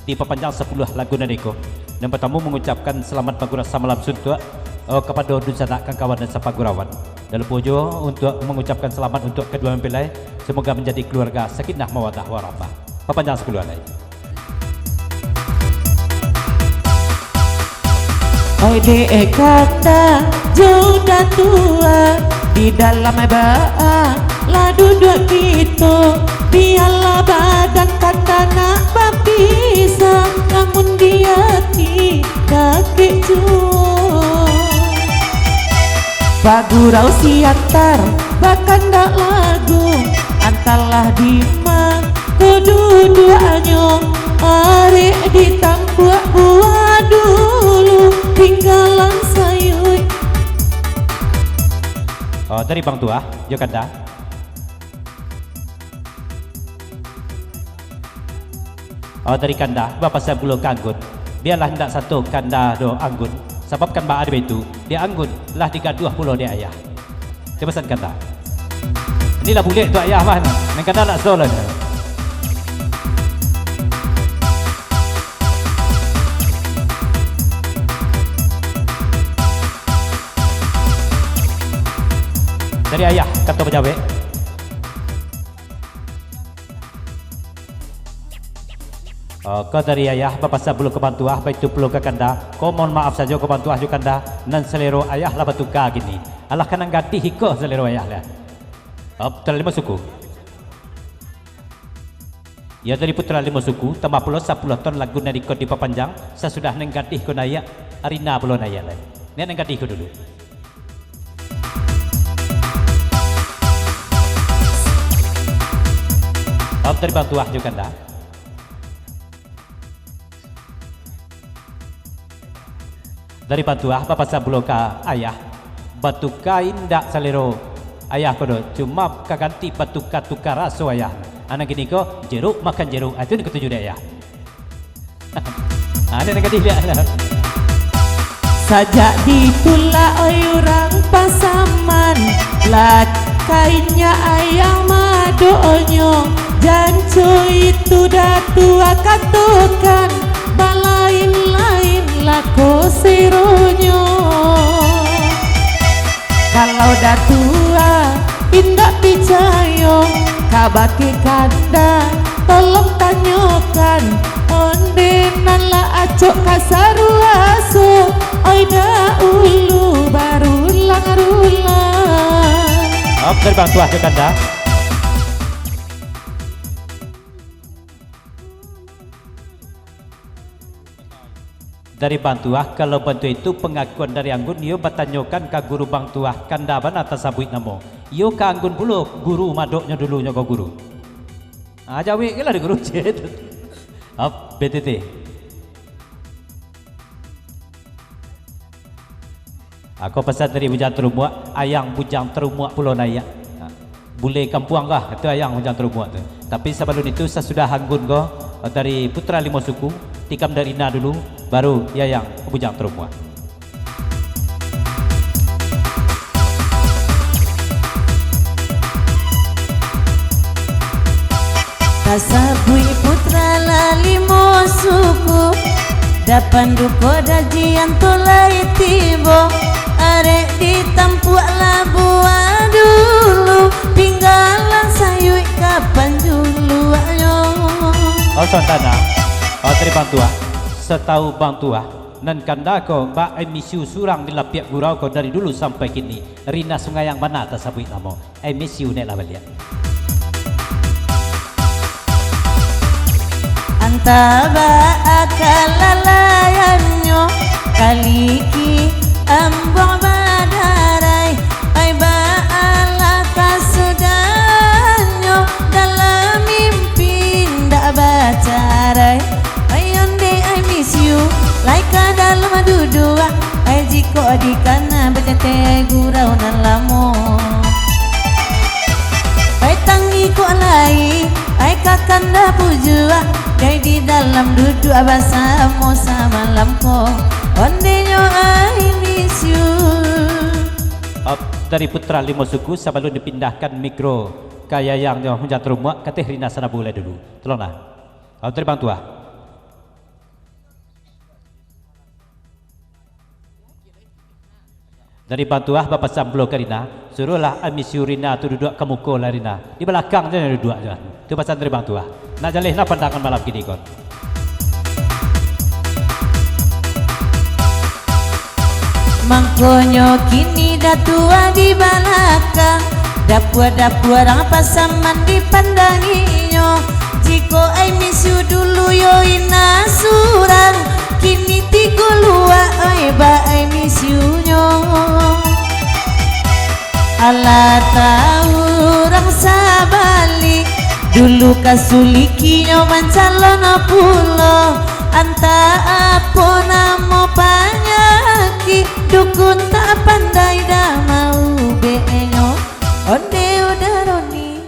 Dipapanjang sapuluah lagu nan iko. Nan partamo, mangucapkan salamat bagurau samalam suntuak, oh, kapado dunsanak, kawan-kawan, dan sapagurauan. Dak lupo juo untuak mangucapkan salamat untuak kaduo mempelai. Semoga manjadi kaluarga sakinah mawaddah warahmah. Papanjang sapuluah lai. Oi dek kanda jo Uda Tua, di dalam baa lah duduak kito, bialah badan kanda nak bapisah, namun di ati dakek juo. Bagurau siantar, bakandak lagu, antahlah dima ko duduaknyo, arek ditampuak buah dulu, tinggalan sayuik. Oh, dari Bang Tuah, jo kanda. Oh, dari kanda, bapasan pulo ka anggun. Bialah indak sato kanda doh anggun, sabab kan baa dek baitu, dek anggun lah digaduah pulo dek ayah. Tibo pasan kanda. Iko lah bulek tu ayah, man. Nan kanda nak sato lah. Dari ayah, kato bajawek. Oh, ko dari ayah, bapasan pulo ka Bang Tuah, baitu pulo ka kanda. Ko mohon maaf sajo ka Bang Tuah jo kanda, nan salero ayah lah batuka kini. Alah ka nan gadih iko salero ayah lah. Oh, Putra Limo Suku. Yo, dari Putra Limo Suku, tambah pulo sapuluah ton lagu nan iko dipapanjang, sasudah nan gadih ko naiak, Arina pulo naiak lai. Naiak nan gadih ko dulu. Salam dari Bang Tuah jo kanda. Dari Bang Tuah, bapasan pulo ka ayah. Batuka indak salero ayah ko doh, cuma ka ganti batuka-tuka raso ayah. Anak kini ko, jeruk makan jeruk, ah, itu nan katuju dek ayah. Ah, ado nan gadih liak lah. Sajak ditulak oi urang Pasaman, lah kainnyo ayah madonyo, jan co itu Datuak katokan, balain-lain lah ko seronyo. Kalau Datuak indak picayo, kabake kanda, tolong tanyokan, onde nan lah acok ka saruaso, oi dahulu barulang-rulang. Oke, Bang Tuah, silakan, dah. Dari Bang Tuah, kalau bantuak itu pangakuan dari anggun, iyo batanyokan ka guru Bang Tuah, kanda bana tasabuik namo. Iyo ka anggun pulo, guru madoknyo dulunyo ko guru. Ah, jawek ke lah di guru cek. Ap, B T T. Ako pasan dari Bujang Tarumuak, Ayang Bujang Tarumuak pulo naiak. Ha. Buleh kampuang kah? Itu Ayang Bujang Tarumuak tu. Tapi sabalun itu, sasudah anggun ko, dari Putra Limo Suku, tikam dari Rina dulu, baru Ayang Bujang Tarumuak. Tasabuik putra lah limo suku, dapan duko dajian tu lai tibo. Arek ditampuak labuah dulu, pinggalan sayuik kapan juluaknyo. Oh, Santana. Oh, dari Bang Tuah. Satahu Bang Tuah, nan kanda ko, Bak Ai Misiu surang di lapiak gurau ko dari dulu sampai kini. Rina Sungayang bana tasabuik namo. Ai Misiu naiaklah baliak. Antah baa kalalaiannyo, kaliki ambuang badarai, ai baalah kasudahannyo, dalam mimpi indak bacarai. Ai ondeh ai misiu, lai ka dalam duduak, ai jikok dikana bajateh gurau nan lamo. Ai tangih kok lai, ai kakanda pujuak, gai di dalam duduak basamo samalam ko. Ondehnyo ai misiu. Op, dari Putra Limo Suku, sabalun dipindahkan mikro ka Ayang Bujang Tarumuak, kateh Rina Sanabu lai dulu. Tolonglah. Op, dari Bang Tuah. Dari Bang Tuah bapasan pulo ka Rina, suruahlah ai misiu Rina tu duduak ka muko lah Rina. Di balakang se duduak se. Tu pasan dari Bang Tuah. Nak jaleh nah pandangan malam kini ko. Mangkonyo kini Datuak di balakang, dapua-dapua urang Pasaman dipandanginyo. Jikok ai misiu dulu yo Ina surang, kini tigo luak ai bak ai misiunyo. Alah tahu urang sabalik, dulu kasulikinyo mancalon pulo. Antah apo namo panyakik, dukun tak pandai dah maubeknyo. Onde udah Roni.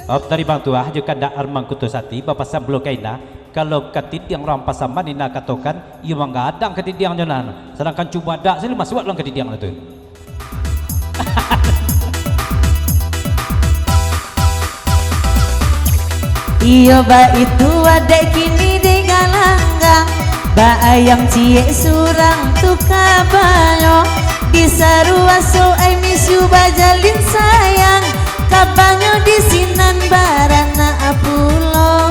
Op, dari Bang Tuah jo kandak Arman Kuto Sati, bapasan pulo ka Ina, kalau katidiang urang Pasaman Ina katokan, iyo manggadang katidiangnyo nan, sadangkan cubadak sajo masuak dalam katidiang tu. Iyo baitu wadek kini digalanggang, baayam ciek surang tu kabanyo, disaruaso ai misiu bajalin sayang, kabanyo di sinan baranak pulo.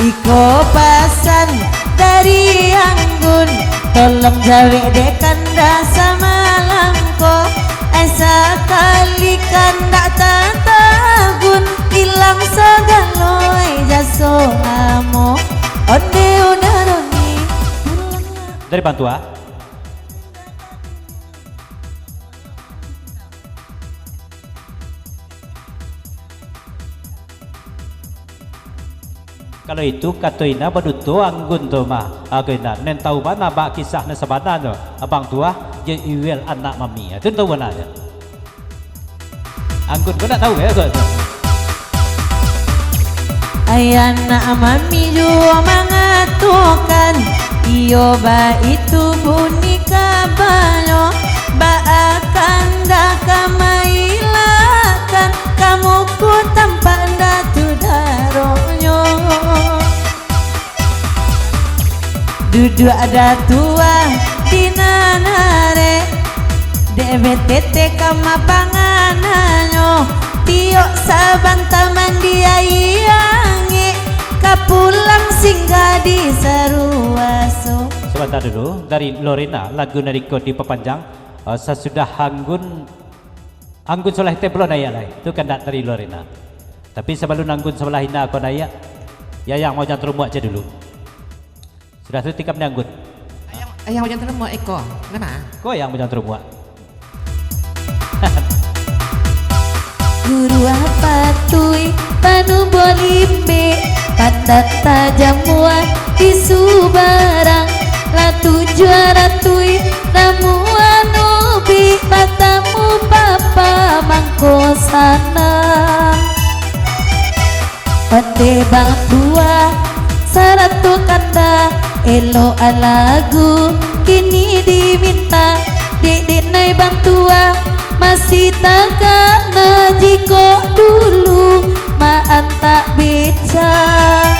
Iko pasan dari anggun, tolong jawek dek kandak samalam ko. Ai sakali kandak tatagun, ilang sagalo ai jaso amo. Onde udah Roni pulang. Dari Bang Tuah. Kalau itu, kato Ina baduto anggun tu mah. Aku Ina, nan tahu bana bak kisah nan sabananyo, Abang Tuah, jo Iwel anak Mami. Itu tahu bana je. Anggun ko ndak tahu, ya, ko? Ai anak Mami juo mangatokan, iyo baitu bunyi kabanyo, baa kandak ka mailakan, ka muko tampak ndak tu daronyo. Duduak Datuak di nan arek, dek B T T kama pangananyo, tiok sabanta mandi aia angek, ka pulang singgah di saruaso. Sabanta dulu, dari Lorena, lagu nan iko dipapanjang, eh, sasudah anggun Anggun sabalah Ina pulo naiak lai. Tu kandak dari Lorena. Tapi sabalun anggun sabalah Ina ko naiak, Ayang Bujang Tarumuak ciek dulu. Sudah tu tikam ni anggun. Ayang, Ayang Bujang Tarumuak iko. Nama? Ko Ayang Bujang Tarumuak. Guruah patuih panubuah limbek, pandan tajam buah di subarang, lah tujuah ratuih Ondeh bang tuah, sarato kanda, elok alagu, kini diminta, dek denai bang tuah, masih takana jikok dulu, maantak becak.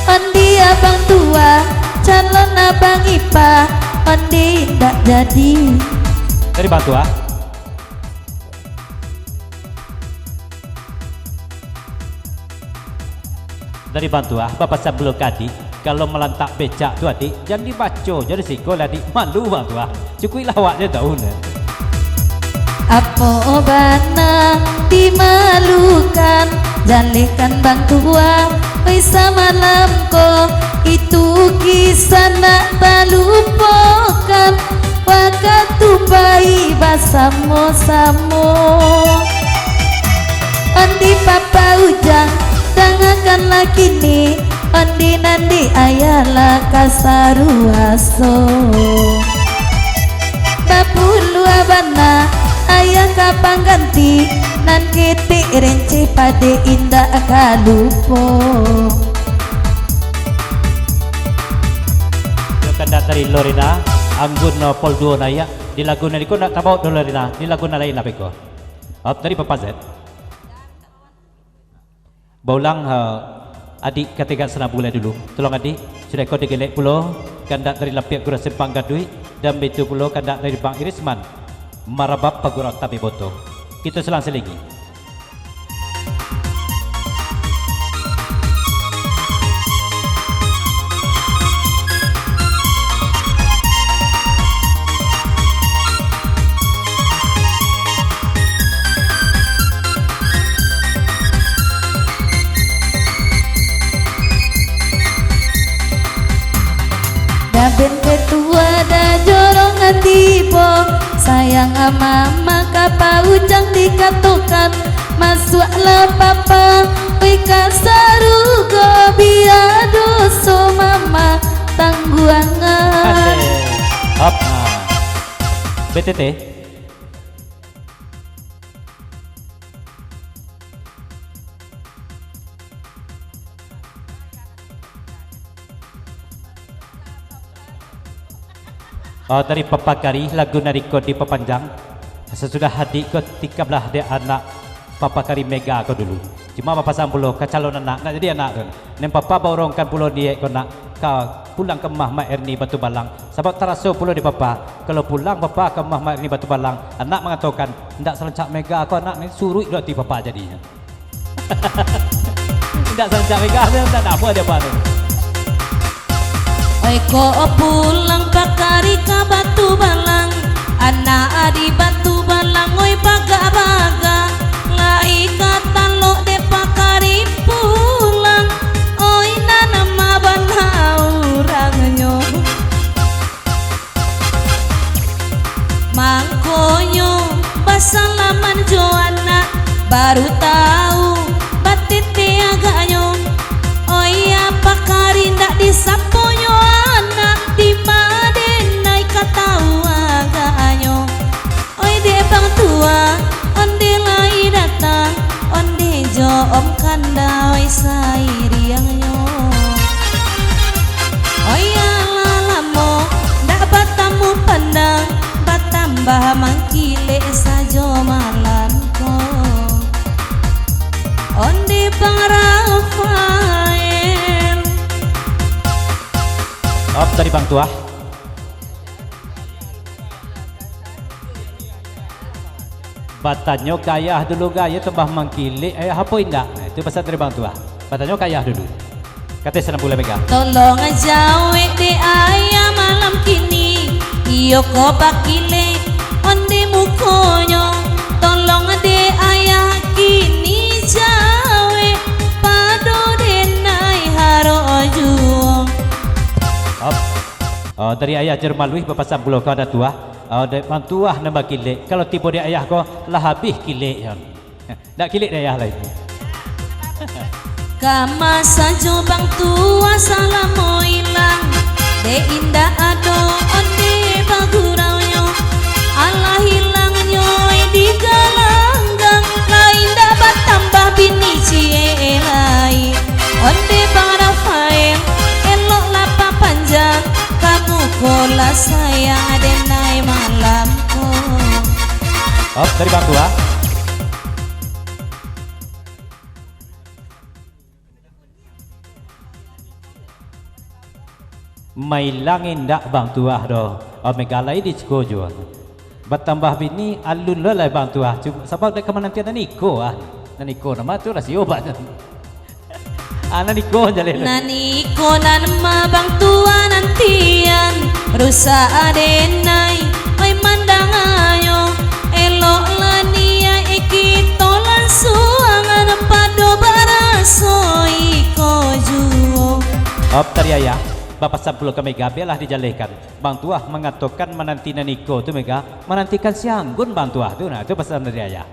Ondeh abang tuah, calon abang ipah, ondeh indak jadi. Dari bang tuah. Dari bang tuah, bapasan pulo ka adik, kalau maantak becak tu adik, jan dibaco, jan disiko lah adik, malu bang tuah. Cukuiklah awak je tahu nah. Apo bana dimalukan, jalehkan bang tuah, oi samalam ko, itu kisah nak talupokan. Wakatu pai basamo-samo. Ondeh papa Ujang, dangakanlah kini, ondeh nan di ayah lah kasaruaso. Bapuluah bana ayah ka pangganti, nan ketek renceh padeh indak ka lupo. Yo, kandak dari Lorena, Anggun, no, Pol Duo Nayak, di lagu nan iko ndak tabao doh Lorena, di lagu nan lain lah beko. Op, dari Papa Z. Baulang, ha, adik ka tagak sanabulai dulu. Tolong adik, sudah ko digelek pulo, kandak dari Lapiak Gurah Simpang Gaduik, dan baitu pulo kandak dari Bang Irisman, Marabab Pagurau Tabek Boto. Kito silang selingi. Daben ketua da jorong tibo, sayang mama ka paujang dikatokan, masuaklah papa, oi ka sarugo, bia doso mama tangguangan. Asik. Hop, nah. B T T. Oh, dari Papa Kari, lagu nan iko dipapanjang. Sasudah adik ko, tikablah dek anak Papa Kari Mega ko dulu. Cuma bapasan pulo ka calon anak, nak jadi anak tu. Nan papa baorongkan pulo diak ko nak ka pulang ka rumah Mak Erni Batu Balang. Sabab taraso pulo di papa, kalau pulang papa ka rumah Mak Erni Batu Balang, anak mangatokan, "Ndak sarancak Mega ko anak ni, suruik lo ati papa jadinyo." Ndak sarancak Mega tu, ndak, ndak apo aja apa tu. Oi, ko pulang Pakari ka Batu Balang, anak di Batu Balang, oi, bagak-bagak, lai ka talok dek Pakari pulang, oi, nan ma bana urangnyo. Mangkonyo basalaman jo anak, baru tau batete agaknyo. Oi, Pakari ndak disaponyo anak, dima denai ka tau agaknyo. Oi, dek bang tuah, onde lai datang, onde jo om kandau sairiangnyo. Oi, alah lamo ndak batamu pandang, batambah mangkilek sajo malam ko. Onde bang Rafael. Op, tadi bang tuah. Batanyo ka ayah dulu, ga, iyo tambah mangkilek, ayah apo indak? Nah, itu pasan dari bang tuah. Batanyo ka ayah dulu. Kato sanang bulan mega. Tolong jawek dek ayah malam kini, iyo ko bakilek onde mukonyo. Tolong dek ayah kini jawek, pado denai harok juo. Op. Oh, dari ayah Jer Maluih bapasan pulo ka anak tuah. Oh, dek bang tuah nan bakilek. Kalau tibo dek ayah ko, lah habih kilek, yo. Ndak kilek dek ayah lai. Kama sajo bang tuah salamo ilang, dek indak ado onde baguraunyo. Alah ilangnyo di galanggang, lai indak batambah bini ciek Sayang denai malam ko. Op, dari Bang Tuah. Mailang indak Bang Tuah doh. Oh, Mega lai di siko juo. Batambah bini, alun lo lai Bang Tuah. Cuma sabab dek ka manantian nan iko, ah. Nan iko nama tu lah sio banyak. Ah, nan iko jaleh. Nan iko nan ma Bang Tuah nantian. Rusak denai, oi mandanganyo. Eloklah niaik kito langsuangan pado baraso iko juo. Op, tadi ayah, bapasan pulo ka Mega, bialah dijalehkan. Bang Tuah mangatokan mananti nan iko tu, Mega, manantikan si anggun Bang Tuah tu, nah, tu pasan dari ayah.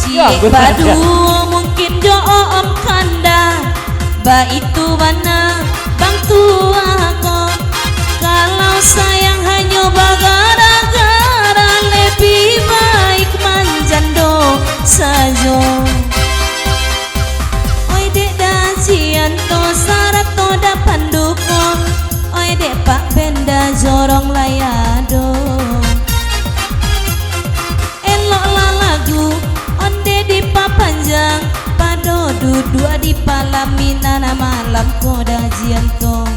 Ciek baduo mungkin jo Om Kanda, baitu bana Bang Tuah ko. Kalau sayang hanyo bagara-gara, lebih baik manjando sajo. Oi dek Dajianto sarato Dak Panduko, oi dek Pak Benda jorong lai ado. Eloklah lagu, onde dipapanjang, pado duduak di palaminan malam ko Dajianto.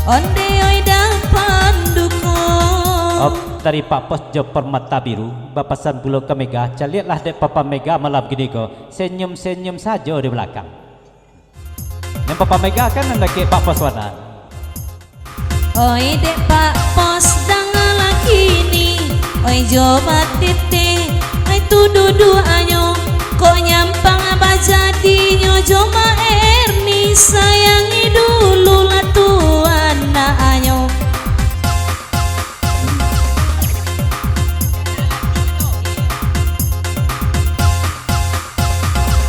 Onde oi Dak Panduko. Op, dari Pak Pos jo Permata Biru, bapasan pulo ka Mega, caliaklah dek Papa Mega malam kini ko, senyum-senyum sajo di balakang. Nan Papa Mega kan nan dakek Pak Pos bana. Oi dek Pak Pos, dangalah kini, oi jo batete, oi tu duduaknyo, kok nyampang bajadinyo jo Mak Erni, sayangi dulu lah tu anaknyo.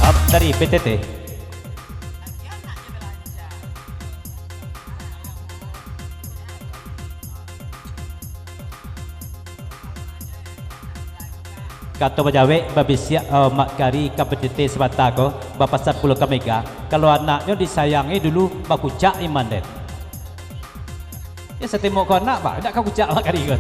Ap, dari P T T. Kato bajawek babisiak, eh, Mak Kari ka P T T sabanta ko, bapasan pulo ka Mega, kalau anaknyo disayangi dulu, bakucak iman den. Yo, satembok ko anak, bah, indak ka kucak bak kari ko.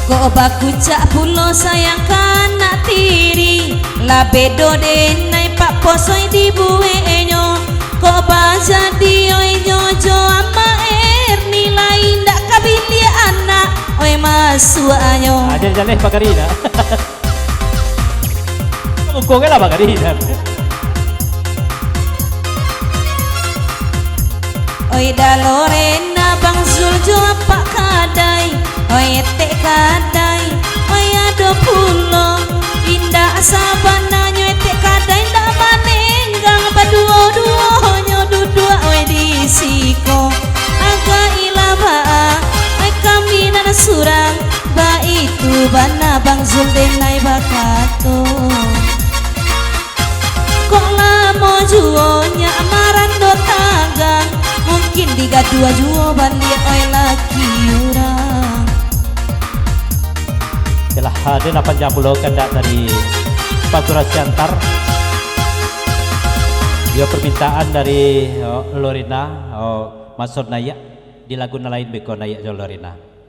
Kok bakucak pulo sayang ka anak tiri, lah bedo denai Pak Pos oi dibueknyo. Kok bajadi oi nyo jo Amak Erni, lai indak ka biliak anak oi masuaknyo. Ah, jan jaleh bak kari dah. Muko kan lah bak kari dah. Oi Da Lorena, Bang Zul jo Apak Kadai, oi Etek Kadai, oi ado pulo. Indak sabananyo Etek Kadai indak manenggang, baduo-duonyo duduak oi di siko. Agak ilah baa, oi kami nan surang, baitu bana Bang Zul denai bakato. Kok lamo juo nyak marando tagang, mungkin digaduah juo baliak oi laki urang. Yalah, ado nan panjang pulo kandak dari Pak Surah Siantar. Yo, permintaan dari, oh, Lorena, oh, Maksud Nayak di lagu nan lain beko Nayak jo Lorena.